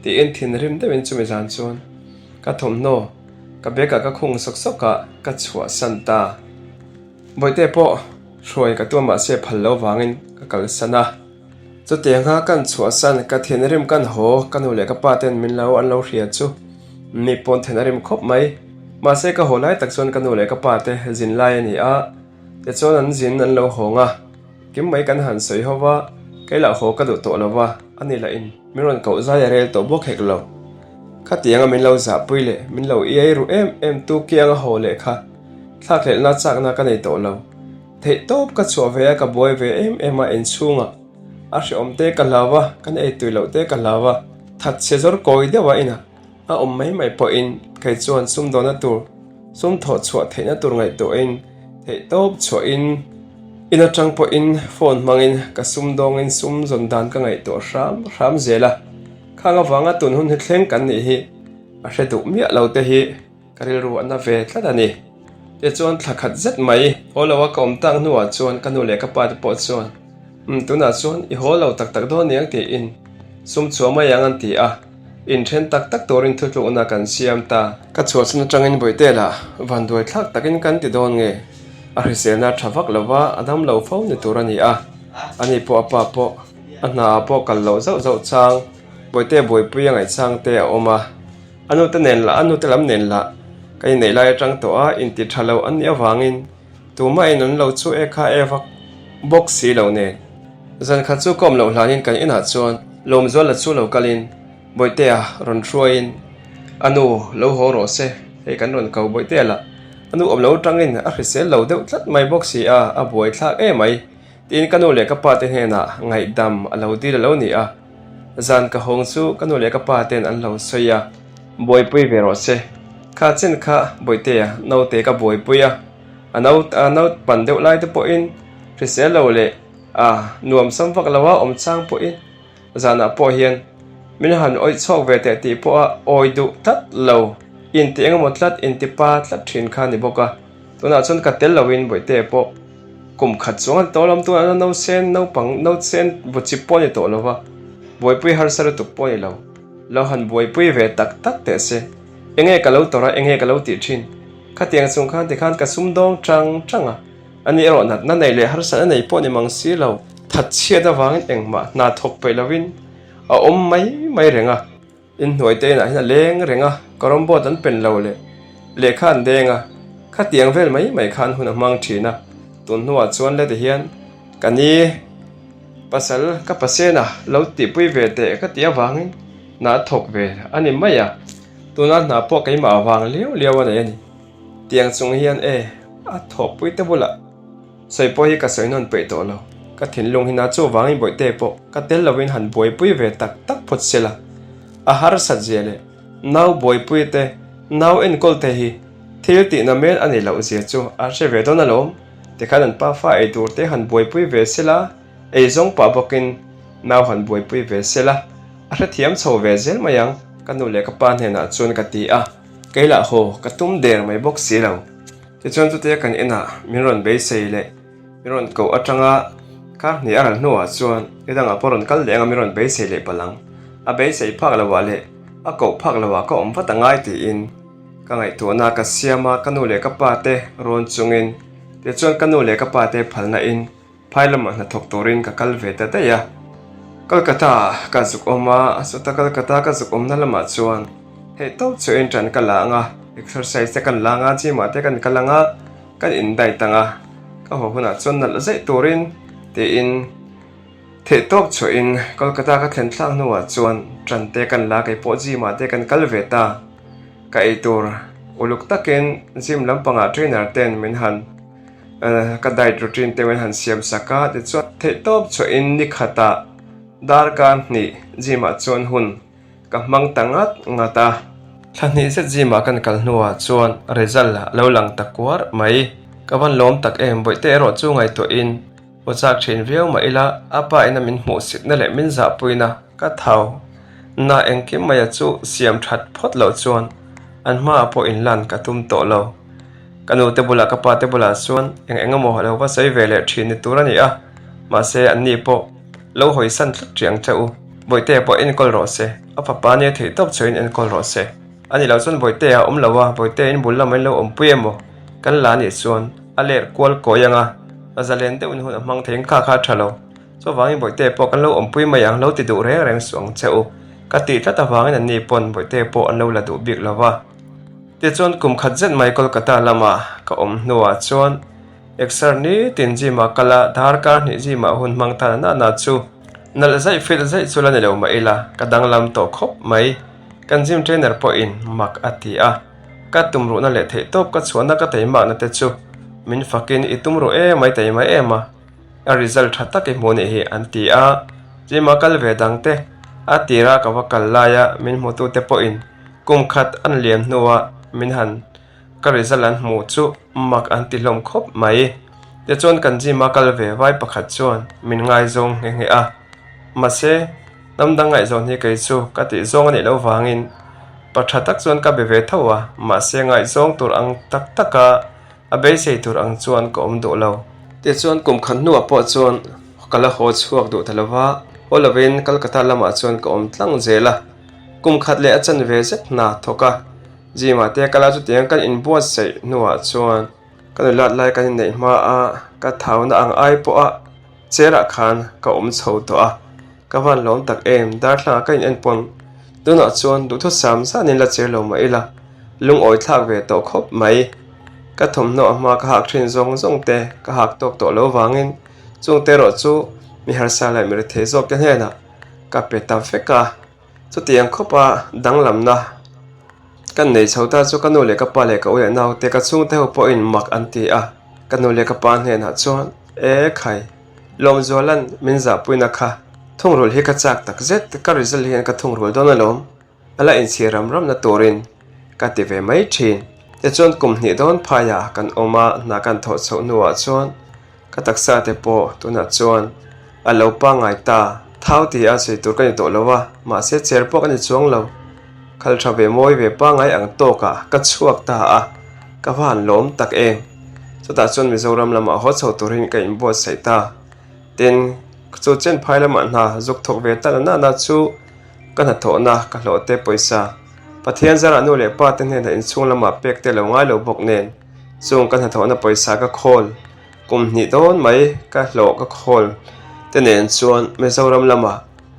tiin thinrim deuhin chumi zan chuan ka thawmhnaw Ka bag ah ka khung sawk sawk a, ka chhuahsan ta. Bawihte pawh hruai ka tua mahse phal lo vangin ka kalsan a. Chutianga kan chhuahsan ka thinrim kan haw, ka nu leh ka pa ten min lo an lo hria chu mi pawn then a rim khawp mai. Mahse ka haw lai tak chuan ka nu leh ka pa te zin lai a ni a, tichuan an zin an lo hawng a. Kim mai kan han sawi ho va, kei lah haw ka duh tawh lo va, ani lah in min rawn koh zai a rel tawh bawk hek lo. Khatianga min lo zahpui leh min lo iai ru em em tu kianga haw leh kha thlakhlelhna chakna ka nei tawh lo. Theihtawp ka chhuah ve a, ka buai ve em em a, inchhungah a hreawm te ka hlau a, kan eitui loh te ka hlau a, thatchhe zawr kawi deuh a inah A awm mai mai pawhin kei chuan sumdawhna tur, sum thawh chhuah theihna tur ngaihtuahin theihtawp chhuahin in atang pawhin phone hmangin ka sumdawngin sum zawn dan ka ngaihtuah hram hram zel a. Khang avanga tun hun hi thleng kan nih hi a hre duh miah lo te hi ka rilru a na ve tlat a ni. Tichuan thla khat zet mai haw lo a ka awm tak hnuah chuan ka nu leh ka pa te pawh chuan Umm tunah chuan i haw lo tak tak dawn niang tiin sum chhuah mai ang an ti a. Inthen tak tak turin thutlukna kan siam ta. Ka chhuahchhan atangin Bawihte lah vanduai thlak takin kan ti dawn nge? A hriselna tha vak lova a dam lo fo ni tur a ni a. Ani pawh a pa pawh a hna ah pawh kal loh zauh zauh chang Bawihte buaipui a ngaih chang te a awm a. A nute nen lah a nute lam nen lah ka inneih lai atang tawh a inti tha lo an nih avangin Tumahin an lo chu e kha e vak bawk si lo nen. Zan khat chu ka awm loh hlanin kan inah chuan Lawmzuala chu lo kalin Bawihtea rawn hruaiin a nu lo haw rawh se, hei kan rawn ko Bawihtea lah a nu awm lo tangin a hrisel lo deuh tlat mai bawk si a, a buai thlak em mai tiin ka nu leh ka pa te hnenah ngaihdam a lo dil a lo ni a. Zan ka hawng chu ka nu leh ka pa ten an lo sawi a, buaipui ve rawh se, kha chen kha Bawihtea naute ka buaipui a. A no a no pan deuh lai te pawhin hrisel lo leh a nuam sam vak lo a awm chang pawhin zanah pawh hian Min han awih chhuak ve teh tih pawh a awi duh tlat lo. Inti engemaw tlat, inti pa tlat thin kha a ni bawk a. Tunah chuan ka tel loin Bawihtea pawh kum khat chuang a ni tawh lo, tunah chuan nausen naupang nausen buchip pawh a ni tawh lo va, buaipui harsa lutuk pawh a ni lo. Lo han buaipui ve tak tak teh se, enge ka lo tawrh a, enge ka lo tih thin? Khatiang chung khan tikhan ka sumdawng chang chang a, ani erawh natna nei leh harsatna nei pawh ni mang si lo, thatchhiat avangin engmah hna thawk peih lovin a awm mai mai reng a. Inhnuai te inah hian a leng reng a, carrom board an pen lo leh lehkha an deng a, khatiang vel mai mai khan hun a hmang thin a, tun hnuah chuan leti hian ka ni pasal ka pasena lo tihpui ve teh ka tih avangin hna a thawk ve a ni mai a, tuna hna pawh keimah avang liau liau a nei a ni. Tiang chung hian e a thawhpui te bulah. Sawi pawh hi ka sawi nawn peih tawh lo. Ka thinlung hi na chuvangin Bawihte pawh ka tel lovin han buaipui ve tak tak phawt se la. A harsat zia leh nau buaipui te, nau enkawl te hi thil tihna mel a ni loh zia chu a hre ve dawn alawm. Tikhan an pafa ei tur te han buaipui ve se la, ei zawng pah bawkin nau han buaipui ve se la, a hrethiam chho ve zel mai ang ka nu leh ka pa hnenah chuan ka ti a, kei lah haw ka tum der mai bawk si lo. Tichuan chutia kan inah min rawn beisei leh min rawn koh atanga kar hnih a ral hnuah chuan nidangah pawh rawn kal leh anga min rawn beisei leh palh ang. A beisei phak loah leh a koh phak loah ka awm vat angai tiin ka ngaihtuahna ka siam a, ka nu leh ka pa te rawn chungin tichuan ka nu leh ka pa te phalna in Phai lamah hnathawk turin ka kal ve ta daih a. Kolkata ah ka zuk awm a, chuta Kolkata ka zuk awmna lamah chuan theih tawp chu enṭan ka la ang a, exercise te kan la ang a, gym ah te kan kal ang a, kan in diet ang a, ka haw hunah chuan nalh zeih turin tiin theih tawp chhuahin Kolkata ka thlen thlak hnuah chuan ṭan te kan la a, keipawh gym ah te kan kal ve ta. Ka eitur uluk takin gym lampangah trainer ten min han. Ka diet routine te min han siam sak a, tichuan theihtawp chhuahin ni khatah darkar hnih gym ah chuan hun ka hmang ta ngat ngat a. Thla hnih zet gym ah kan kal hnuah chuan result a lo lang ta kuar mai. Ka van lawm tak em, bawihte erawh chu ngaihtuahin aw chak thin viau mah ila a pa ina min hmuhsitna leh min zahpuina ka thau na engkim maia chu siam that phawt loh chuan an hmaah pawh inlan ka tum tawh lo. Ka nu te bulah ka pa te bulah chuan eng eng emaw lo va sawi ve leh thin ni tur a ni a, mahse an ni pawh lo hawi san tlat rih ang che u. Bawihtea pawh enkawl rawh se, a fapa nia theih tawp chhuahin enkawl rawh se. A nih loh chuan Bawihtea a awm lo a, Bawihtea in bul lamah in lo awmpui emaw kan la nih chuan a ler kual kawi ang a, a zalen deuhin hun a hmang thei ang kha kha a tha lo. Chuvangin Bawihtea pawh kan lo awmpui mai ang, lo ti duh reng reng suh ang che u. Ka tih tlat avangin an ni pawn Bawihtea pawh an lo la duh bik lo va. Tichuan kum khat zet mai Kolkata lama ka awm hnuah chuan exer nitin gym ah kal a, darkar hnih gym ah hun hmang ta na na chu nalh zaih filh zaih chu la ni lo mah ila ka danglam tawh khawp mai. Kan gym trainer pawhin mak a ti a, ka tumruhna leh theihtawp ka chhuahna ka teimakna te chu min fakin i tumruh em ai teima em a. A result tha tak i hmuh nih hi an ti a, gym a kal ve dang te a tira ka va kal laia min hmutute pawhin kum khat an liam hnua min han ka result an hmuh chu mak an ti hlawm khawp mai. Tichuan kan gym a kal ve vai pakhat chuan min ngaizawng nghe nghe a, mahse hnam dang ngaihzawn hi kei chu ka tih zawng a nih loh vangin pa tha tak chuan ka be ve tho a, mahse ngaihzawng tur ang tak taka A beisei tur ang chuan ka awm duh lo. Tichuan kum khat hnuah pawh chuan ka la haw chhuak duh ta lo va, haw lovin Kolkata lamah chuan ka awm tlang zel a. Kum khat leh a chanve zet hna thawk a, gym ah te ka la chutiang kan inbuatsaih hnuah chuan ka nulat lai kan inneih hma a, ka thauna ang ai pawha cherah khan ka awm chho tawh a. Ka van lawm tak em, darthlangah ka in en pawn tunah chuan duhthusam zanin la cher lo mah ila, lungawi thlak ve tawh khawp mai. Ka thawmhnaw a hma ka hak thin zawng zawng te ka hak tawk tawh lo vangin chung te erawh chu mi harsa leh mi rethei zawk te hnenah ka pe ta vek a. Chutiang khawpa danglamna kan nei chho ta chu ka nu leh ka pa leh ka u leh naute ka chhungte ho pawhin mak an ti a. Ka nu leh ka pa hnenah chuan, E khai, Lawmzuala'n min zahpuina kha thungrulh hi ka chak tak zet, ka result hian ka thungrulh dawn alawm. A la inchhir ram ramna turin ka ti ve mai thin. Tichuan kum hnih dawn phaiah kan awm a, hna kan thawh chhoh hnuah chuan ka taksa te pawh tunah chuan a lo pangngai ta. Thau ti a sawi tur ka ni tawh lo a, mahse cher pawh ka ni chuang lo. Khal tha ve mawi ve pangai ang tawkah ka chhuak ta a, ka va han lawm tak em. Chutah chuan Mizoram lamah haw chho turin ka inbuatsaih ta. Tin, chu chen phai lamah hna zuk thawk ve ta na na chu ka hnathawhna ka hlawh te pawisa Pathian zarah nu leh pa te hnenah inchhung lamah pek te lo ngai lo bawk nen chung ka hnathawhna pawisa ka khawl kum hnih dawn mai ka hlawh ka khawl te nen chuan Mizoram lamah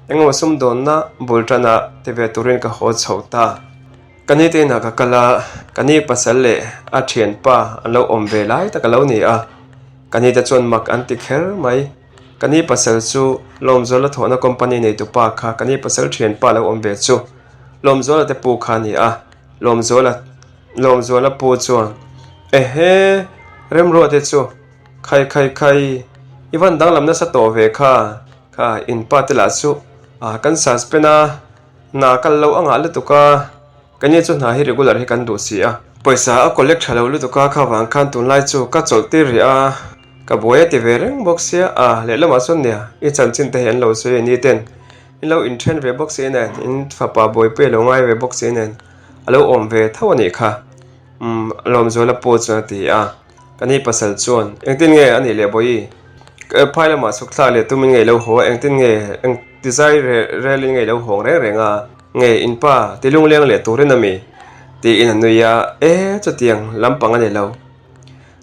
engemaw sumdawnna bul tana ti ve turin ka haw chho ta. Ka ni te inah ka kal a, ka ni pasal leh a thianpa an lo awm ve lai tak a lo ni a, ka ni te chuan mak an ti kher mai. Ka ni pasal chu Lawmzuala thawhna company neitupa kha ka ni pasal thianpa lo awm ve chu Lawmzuala te pu kha a ni a, Lawmzuala Lawmzuala pu chuan Ehe! Remruate chu khai khai khai i van danglam nasa tawh ve kha, kha in pa te lah chu ah kan suspend a, hna kal lo a ngah lutuk a. Ka ni chu hna hi regular hi kan duh si a. Pawisa a collect tha lo lutuk a, kha vang khan tunlai chu ka chawlh tir rih a, ka buai a ti ve reng bawk sia, a lehlamah chuan nia i chanchin te hi an lo sawi a ni ten in lo inthen ve bawk si nen, in fapa buaipui a lo ngai ve bawk si nen a lo awm ve tho a nih kha, umm Lawmzuala pawh chuan a ti a. Ka ni pasal chuan, Engtin nge a nih leh Bawihi? Phai lamah chhuk thlak leh tumin ngei lo haw a, engtin nge eng tizai relin ngei lo hawng reng reng a, nge in pa ti lungleng leh turin a mi? tiin a nui a, E, chutiang lampang a ni lo.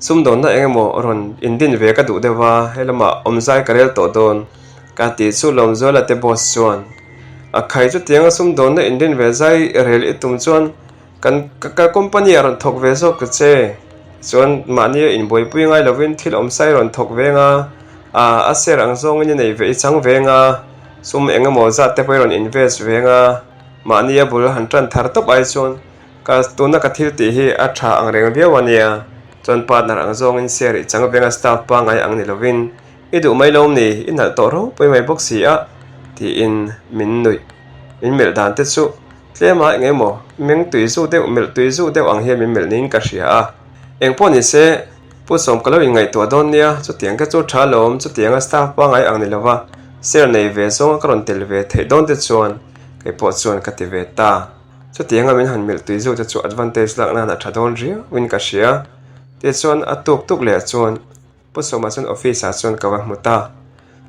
Sumdawnna eng emaw rawn indin ve ka duh deuh a, he lamah awmzai ka rel tawh dawn ka ti chu Lawmzuala te boss chuan, A khai chutianga sumdawnna indin ve zai rel i tum chuan Kan ka company ah rawn thawk ve zawk ta che. Chuan mahni a inbuaipui ngai lovin thil awm sai rawn thawk veng a, ah a share ang zawngin i nei ve i chang veng a, sum eng emaw zat te pawh i rawn invest veng a, mahni a bul han tan thar tawp ai chuan ka tuna ka thil tih hi a tha ang reng viau a nia. Chuan partner ang zawngin share i chang veng a staff pangngai ang ni lovin i duh mai lo ni, i nalh tawh ropui mai bawk si a tiin min nuih min melh dan te chu. Tlema eng emaw meng tui zu deuh melh tui zu deuh ang hian min melh niin ka hria a. Eng pawh ni se, Pu Sawm ka lo inngaihtuah dawn nia, chutiang ka chu tha lawm, chutianga staff pangngai ang ni lova share nei ve zawnga ka rawn tel ve theih dawn te chuan kei pawh chuan ka ti ve ta. Chutianga min han melh tui zu te chu advantage lak nan a tha dawn riauin ka hria. Tichuan a tuk tuk leh chuan Pu Sawma chuan office ah chuan ka va hmu ta.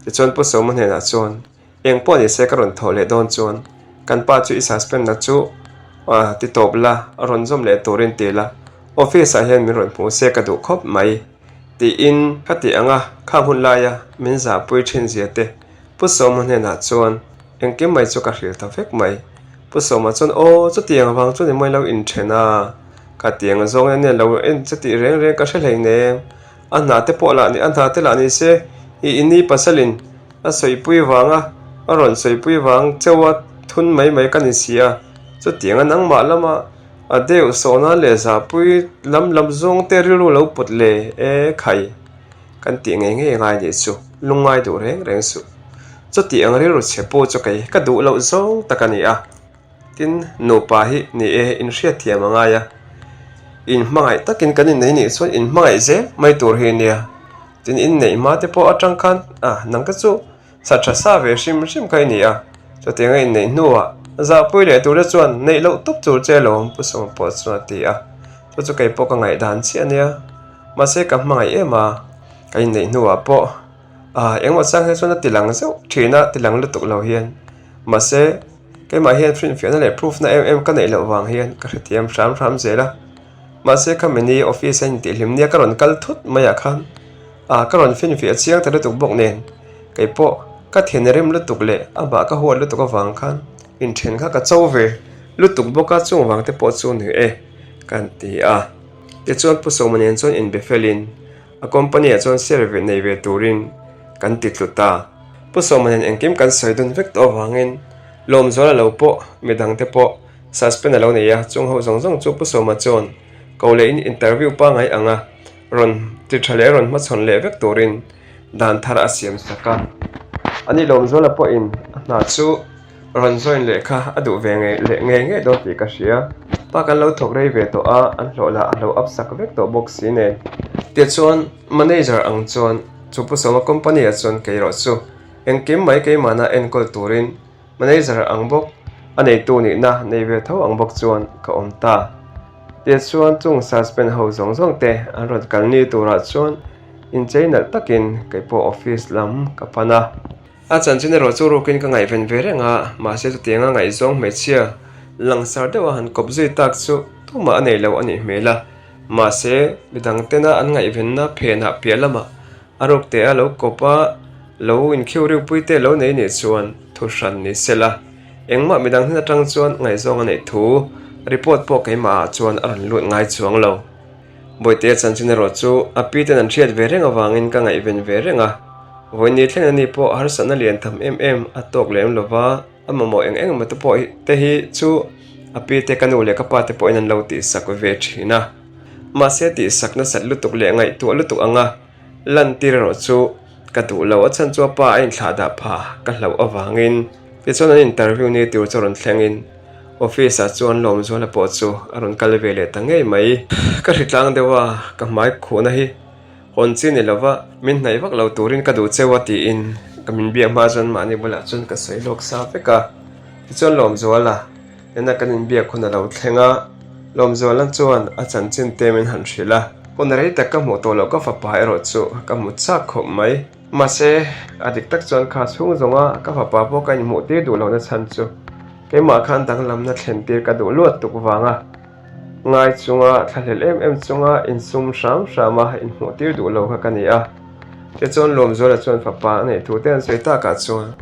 Tichuan Pu Sawma hnenah chuan Eng pawh ni se ka rawn thawh leh dawn chuan kan pa chu i suspend na chu ti tawp la, rawn zawm leh turin ti la, office ah hian min rawn hmu se ka duh khawp mai tiin ka ti ang a, khang hun laia min zahpui thin zia te Pu Sawma hnenah chuan engkim mai chu ka hrilh ta vek mai. Pu Sawma chuan aw chutiang avang chuan i mawi lo inthen a, ka ti ang zawng nen nen lo en chutih reng reng ka hre hleinem. A hna te pawh lah ni, a hna te lah ni se i ini pasalin a sawipui vanga a rawn sawipui vang cheu a thun mai mai ka ni si a, chutianga nangmah lama a deuh sawhna leh zahpui lam lam zawng te rilru lo put le e khai kan tih ngei ngei ngai nih chu lungngai duh reng reng suh. Chutih ang rilru chhe pawh chu kei ka duh loh zawng tak a ni a. Tin, nupa hi ni e, inhriatthiam a ngai a. Inhmangaih takin kan innei nih chuan inhmangaih zel mai tur hi a nia. Tin, inneih hma te pawh atang khan, ah, nang te chu sa tha sa ve hrim hrim kha i ni a. Chutianga inneih hnuah zahpui leh tur te chuan neih loh tawp tur che alawm, Pu Sawma pawh chuan a ti a. Chu chu kei pawh ka ngaihdan chiah a nia. Mahse, ka hmangaih em a, ka inneih hnuah pawh, ah, engmaw chang hi chuan a tilang zeuh thin a, tilang lutuk lo hian. Mahse, Keimah hian finfiahna leh proof na em em ka neih loh vang hian ka hrethiam hram hram zel a. Mahse kha mini office a intihhlim nia ka rawn kal thut mai ah khan ah ka rawn finfiah chiang ta lutuk bawk nen kei pawh ka thinrim lutuk leh amah ka huat lutuk avang khan inthen kha ka cho ve lutuk bawk a chung vang te pawh chu ni e kan ti a. Tichuan Pu Sawma nen chuan inbe felin a company ah chuan share ve nei ve turin kan ti tlu ta. Pu Sawma nen engkim kan sawi dun vek tawh avangin Lawmzuala lo pawh midang te pawh suspend a lo nei a, chung ho zawng zawng chu Pu Sawma chuan ko leh in interview pangngai anga rawn ti tha leh rawn hmachhawn leh vek turin dan thar a siam sak a. Ani Lawmzuala pawhin a hna chu rawn join leh kha a duh ve ngei leh ngei ngei dawn tih ka hria. Pa kan lo thawk rei ve tawh a, an hlawh lah a lo up sak vek tawh bawk si nen. Tichuan manager ang chuan chu Pu Sawma company ah chuan kei erawh chu. Engkim mai keimahna enkawl turin manager ang bawk, a neitu nihna nei ve tho ang bawk chuan ka awm ta. Tichuan chung suspend ho zawng zawng te an rawn kal ni turah chuan inchei nalh takin kei pawh office lam ka pan a. A chanchin erawh chu rukin ka ngaihven ve reng a, mahse chutianga ngaihzawng hmeichhia langsar deuha han kawp zui tak chu tumah a nei lo a nih hmel a. Mahse midang tena an ngaihvenna phenah piah lamah a ruk te a lo kawp a, lo inkhiu riupui te lo nei nih chuan thu hran ni se la. Engmah midang hnen atang chuan ngaihzawng a neih thu report pawh keimahah chuan a rawn lut ngai chuang lo. Bawihtea chanchin erawh chu a pi ten an hriat ve reng avangin ka ngaihven ve reng a. Vawiin thleng ani pawh harsatna lian tham em em a tawk lem lo va, a mamawh eng eng emaw te pawh te hi chu a pi te ka nu leh ka pa te pawhin an lo tihsak ve thin a. Mahse tihsak nasat lutuk leh ngaihtuah lutuk anga lantir erawh chu ka duh lo. A chhan chu a pa a inthlah dah pha ka hlauh avangin tichuan an interview ni tur chu rawn thlengin Office ah chuan Lawmzuala pawh chu a rawn kal ve leh ta ngei mai. Ka hritlang deuh a, ka hmai khuhna hi hawn chi ni lova min hnaih vak lo turin ka duh cheu a tiin ka min biak hma chuan mahni bulah chuan ka sawi lawk sa vek a. Tichuan Lawmzuala nena kan inbiak hun a lo thleng a, Lawmzuala chuan a chanchin te min han hrilh a. Hun rei tak ka hmuh tawh loh ka fapa erawh chu ka hmu chak khawp mai. Mahse, a dik tak chuan kha chhung zawnga ka fapa pawh ka inhmuh tir duh lohna chhan chu Keimah khan danglamna thlen tir ka duh luat tuk vanga ngai chunga thlahlel em em chunga insum hram hram a inhmuh tir duh lo kha ka ni a. Tichuan Lawmzuala chuan fapa a neih thu te an sawi takah chuan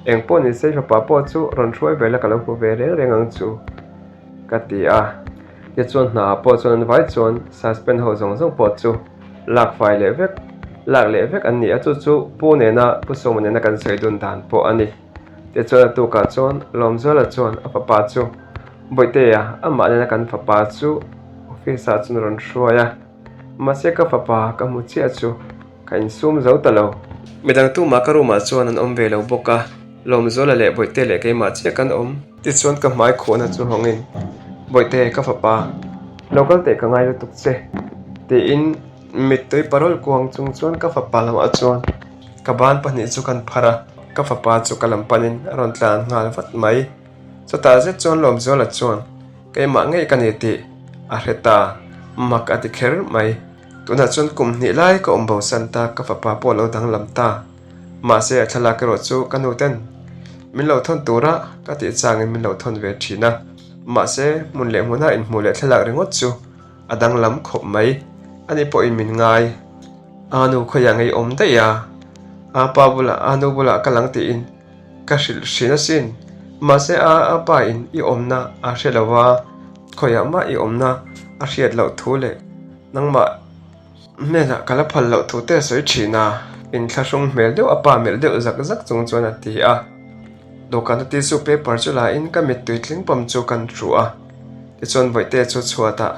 eng pawh ni se fapa pawh chu rawn hruai ve la ka lo hmu ve reng reng ang chu ka ti a. Tichuan hna ah pawh chuan an vai chuan suspend ho zawng zawng pawh chu lak fai leh vek lak leh vek an ni a chu chu Pu nena Pu Sawma nena kan sawi dun dan pawh a ni. Tichuan a tukah chuan Lawmzuala chuan a fapa chu Bawihtea amah nena kan fapa chu office ah chuan a rawn hruai a, mahse ka fapa ka hmu chiah chu ka insum zo ta lo. Midang tumah ka room ah chuan an awm ve lo bawk a, Lawmzuala leh Bawihtea leh keimah chiah kan awm. Tichuan ka hmai khuhna chu hawngin Bawihte ka fapa lo kal teh ka ngai lutuk che tiin mittui parawl kuang chung chuan ka fapa lamah chuan Ka ban pahnih chu kan phar a, ka fapa chu ka lam panin a rawn tlan nghal vat mai. Chutah zet chuan Lawmzuala chuan keimah ngei ka ni tih a hre ta, mak a ti kher mai. Tunah chuan kum hnih lai ka awm bosan ta, ka fapa pawh a lo danglam ta. Mahse a thlalak erawh chu ka nu ten min lo thawn tura ka tih changin min lo thawn ve thin a. Mahse hmun leh hmuna inhmuh leh thlalak ringawt chu a danglam khawp mai. Ani pawhin min ngai. A nu khawiah ngei awm daih a, a pa bulah a nu bulah ka lang tiin ka hrilh hrin asin. Mahse a a pa in i awmna a hre lo a, khawiah mah i awmna a hriat loh thu leh nangmah hnenah ka la phal loh thu te a sawi thin a. Inthlahrung hmel deuh a pa melh deuh zak zak chung chuan a ti a. Dawhkana tissue paper chu la in ka mittui tling pawm chu kan hruh a, tichuan Bawihte chu chhuatah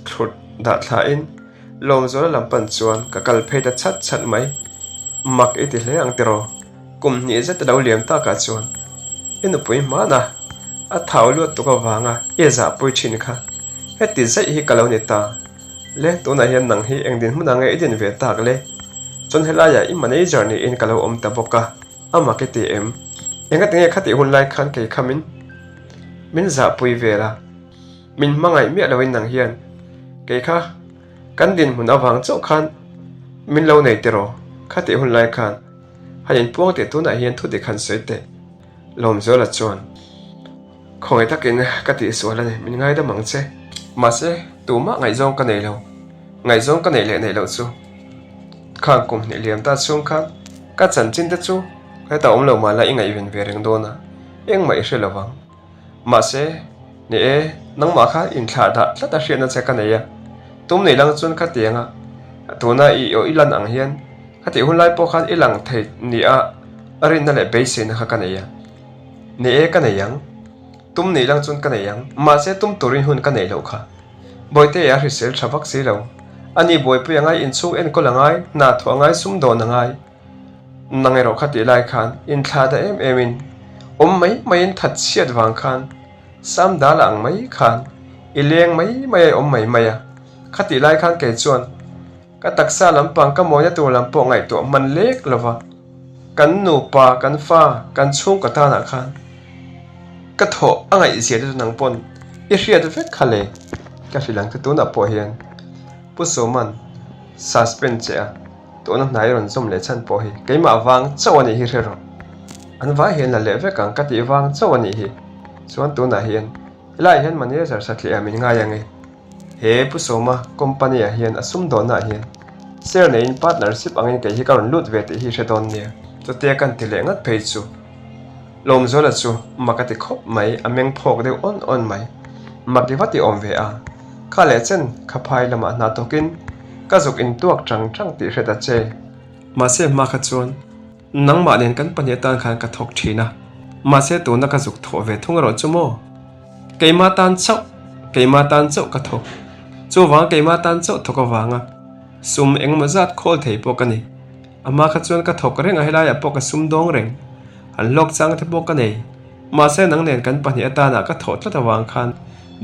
thlut dah thla in Lawmzuala lam pan chuan ka kal phei ta chat chat mai. Mak i ti hle ang tiraw? Kum hnih zet a lo liam takah chuan i nupui hmana a thau luat tuk avanga i zahpui thin kha heti zaih hi ka lo ni ta le, tunah hian nang hi eng dinhmunah nge i din ve tak le? Chuan helaiah i manager niin ka lo awm ta bawk a, a mak i ti em? Engati nge khatih hun lai khan kei kha min min zahpui vel a? Min hmangaih miah loin nang hian kei kha kan dinhmun avang chauh khan min lo nei tiraw khatih hun lai khan han inpuang teh tunah hian thu dik han sawi teh Lawmzuala chuan khawngaih takin ka tihsual a ni min ngaidam ang che mahse tumah ngaihzawng ka nei lo ngaihzawng ka neih leh neih loh chu khang kum hnih liam ta chhung khan ka chanchin te chu hetah awm lo mahla i ngaihven ve reng dawn a engmah i hre lo vang. Mahse, ni e, nangmah kha inthlah dah tlat a hriatna che ka nei a, tum nei lang chuan khatiang a, tuna i aw i lan ang hian khatih hun lai pawh khan i lang thei ni a rinna leh beiseina kha ka nei a. Ni e, ka nei ang. Tum nei lang chuan ka nei ang. Mahse, tum turin hun ka neih loh kha. Bawihte a hrisel tha vak si lo. Ani buaipui a ngai, inchhung enkawl a ngai, hna thawh a ngai, sumdawn a ngai. Nang erawh kha tih lai khan inthla ta em em in awm mai mai in that chhiat vang khan Sam dal ang mai khan i leng mai mai a i awm mai mai a, kha tih lai khan kei chuan ka taksa lampang ka mawina tur lam pawh ngaihtuah hman lek lo va. Kan nupa, kan fa, kan chhungkaw tanah khan ka thawh a ngaihzia te chu nang pawn i hriat vek kha le. Ka hrilh ang che tunah pawh hian Pu Sawman suspend che a, tuna hna i rawn zawm leh chhan pawh hi keimah vang chauh a nih hi hre rawh. An vai hian la leh vek ang ka tih vang chauh a nih hi. Chuan tunah hian helaiah hian manager satliah min ngai ang e. He Pu Sawma company ah hian a sumdawnna ah hian share neiin partnership angin kei hi ka rawn lut ve tih hi hre dawn nia. Chutia kan ti leh ngat phei chu Lawmzuala chu mak a ti khawp mai, a meng phawk deuh awn awn mai. Mak i va ti awm ve a, kha leh chen kha phai lamah hna tawkin ka zuk intuak chang chang tih hre ta che. Mahse hma kha chuan Nangmah nen kan pahnih atan khan ka thawk thin a, mahse tuna ka zuk thawh ve thung erawh chu maw? Keimah tan chauh, keimah tan chauh ka thawk. Chuvang keimah tan chauh thawk avanga sum engemaw zat khawl thei pawh ka ni. A hma kha chuan ka thawk reng a, helaiah pawh ka sum dawng reng. Han hlawk chang te pawh ka nei. Mahse nang nen kan pahnih atana ka thawh tlat avang khan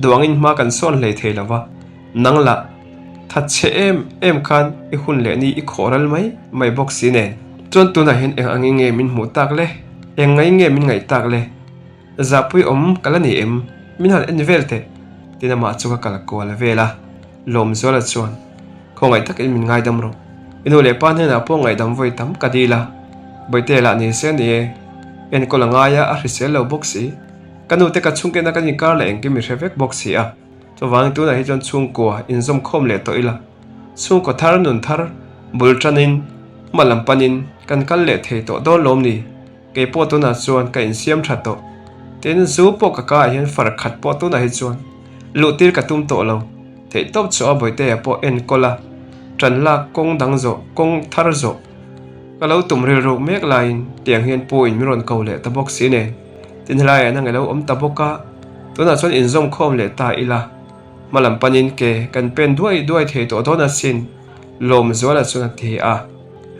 duangin hma kan sawn hlei thei lo va, nang lah that chhe em em khan i hun leh ni i khawh ral mai mai bawk si nen. Chuan tunah hian eng angin nge min hmuh tak le? Eng ngaiin nge min ngaih tak le? Zahpui awm ka la ni em? Min han en vel teh! Tin amah chu ka kal kual vel a, Lawmzuala chuan khawngaih takin min ngaidam rawh. I nu leh pa hnenah pawh ngaihdam vawi tam ka dil a, Bawihte lah ni se ni e, enkawl a ngai a, a hrisel lo bawk si. Ka nute ka chhungkena kan inkar leh engkim i hre vek bawk si a, chuvangin tunah hi chuan chhungkua inzawm khawm leh tawh ila, chhungkaw thar nun thar bul tanin hma lam panin kan kal leh thei tawh dawn lawm ni? Kei pawh tunah chuan ka insiam tha tawh. Tin, zu pawh ka kaah hian far khat pawh tunah hi chuan luhtir ka tum tawh lo. Theihtawp chu a Bawihtea pawh enkawl a, ṭan lak kawng dang zawh, kawng thar zawh ka lo tum rilruk mek laiin tiang hian pu in min rawn ko leh ta bawk si nen. Tin, helaiah nang i lo awm ta bawk a, tunah chuan inzawm khawm leh ta ila, hma lam panin ke kan pen duai duai thei tawh dawn asin, Lawmzuala chuan a ti a.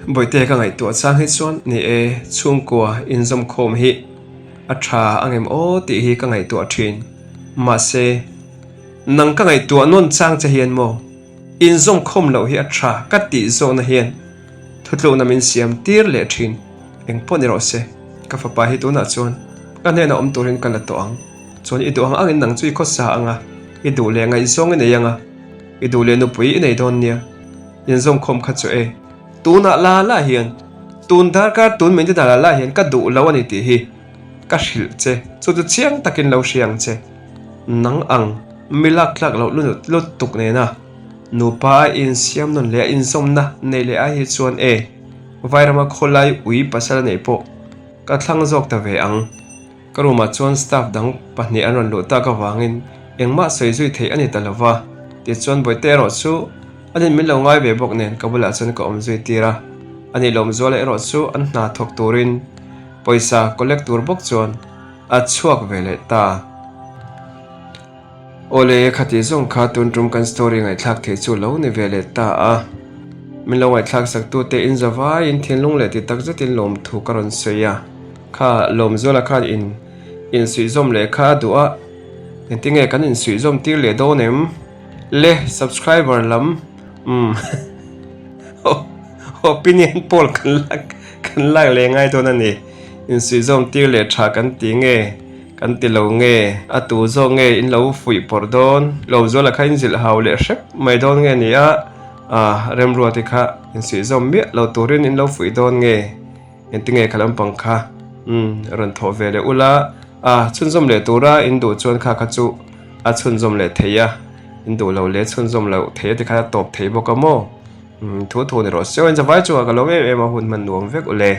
Bawihte ka ngaihtuah chang hi chuan ni e, chhungkua inzawm khawm hi a tha angem aw tih hi ka ngaihtuah thin. Mahse, nang ka ngaihtuah nawn chang che hian maw inzawm khawm loh hi a tha ka tih zawhna hian thutlukna min siam tir leh thin. Engpawh ni rawh se, ka fapa hi tunah chuan ka hnenah awm turin ka la tawh ang. Chuan i duh ang angin nang chu i khawsa ang a, i duh leh ngaihzawng i nei ang a, i duh leh nupui i nei dawn nia. Inzawm khawm kha chu e. Tunah la la hian, tun darkar tun min ti dah la la hian ka duh lo a ni tih hi ka hrilh che, chu chu chiang takin lo hria ang che. Nang ang mi lak tlak loh lutuk nena nupa a insiam nawn leh a inzawmna nei leh ai hi chuan e, Vairama khawlai ui pasal a neih pawh ka thlang zawk ta ve ang. Ka room ah chuan staff dang pahnih an rawn luh tak avangin engmah sawi zui theih a ni ta lo va, tichuan Bawihte erawh chu an in min lo ngai ve bawk nen ka bulah chuan ka awm zui tir a, a nih Lawmzuala erawh chu an hna thawk turin pawisa collect tur bawk chuan a chhuak ve leh ta. Awle, khati zawng kha tun tum kan story ngaihthlak theih chu lo ni ve leh ta a. Min lo ngaihthlak sak tu te in zavai in thinlung leh ti tak zetin lawmthu ka rawn sawi a. Kha Lawmzuala khan in insuihzawm leh kha a duh a, engtinge kan insuihzawm tir leh dawn em? Le subscriber lam umm opinion poll kan lak kan lak leh ngai dawn a ni. Insuihzawm tir leh tha kan ti nge? Kan ti lo nge? A tu zawk nge in lo fuih pawrh dawn? Lawmzuala kha in zilh hau leh hrep mai dawn nge ni a? Ah, Remruati kha insuihzawm miah lo turin in lo fuih dawn nge? Engtinge kha lampang kha umm rawn thawh ve leh ula? Ah, chhunzawm leh tura in duh chuan kha kha chu a chhunzawm leh thei a, in duh lo leh chhunzawm loh thei a ti khan a tawp thei bawk a maw? Umm, thu thu ni rawh se aw, in zavai chungah ka lawm em em a, hun hman nuam vek ule.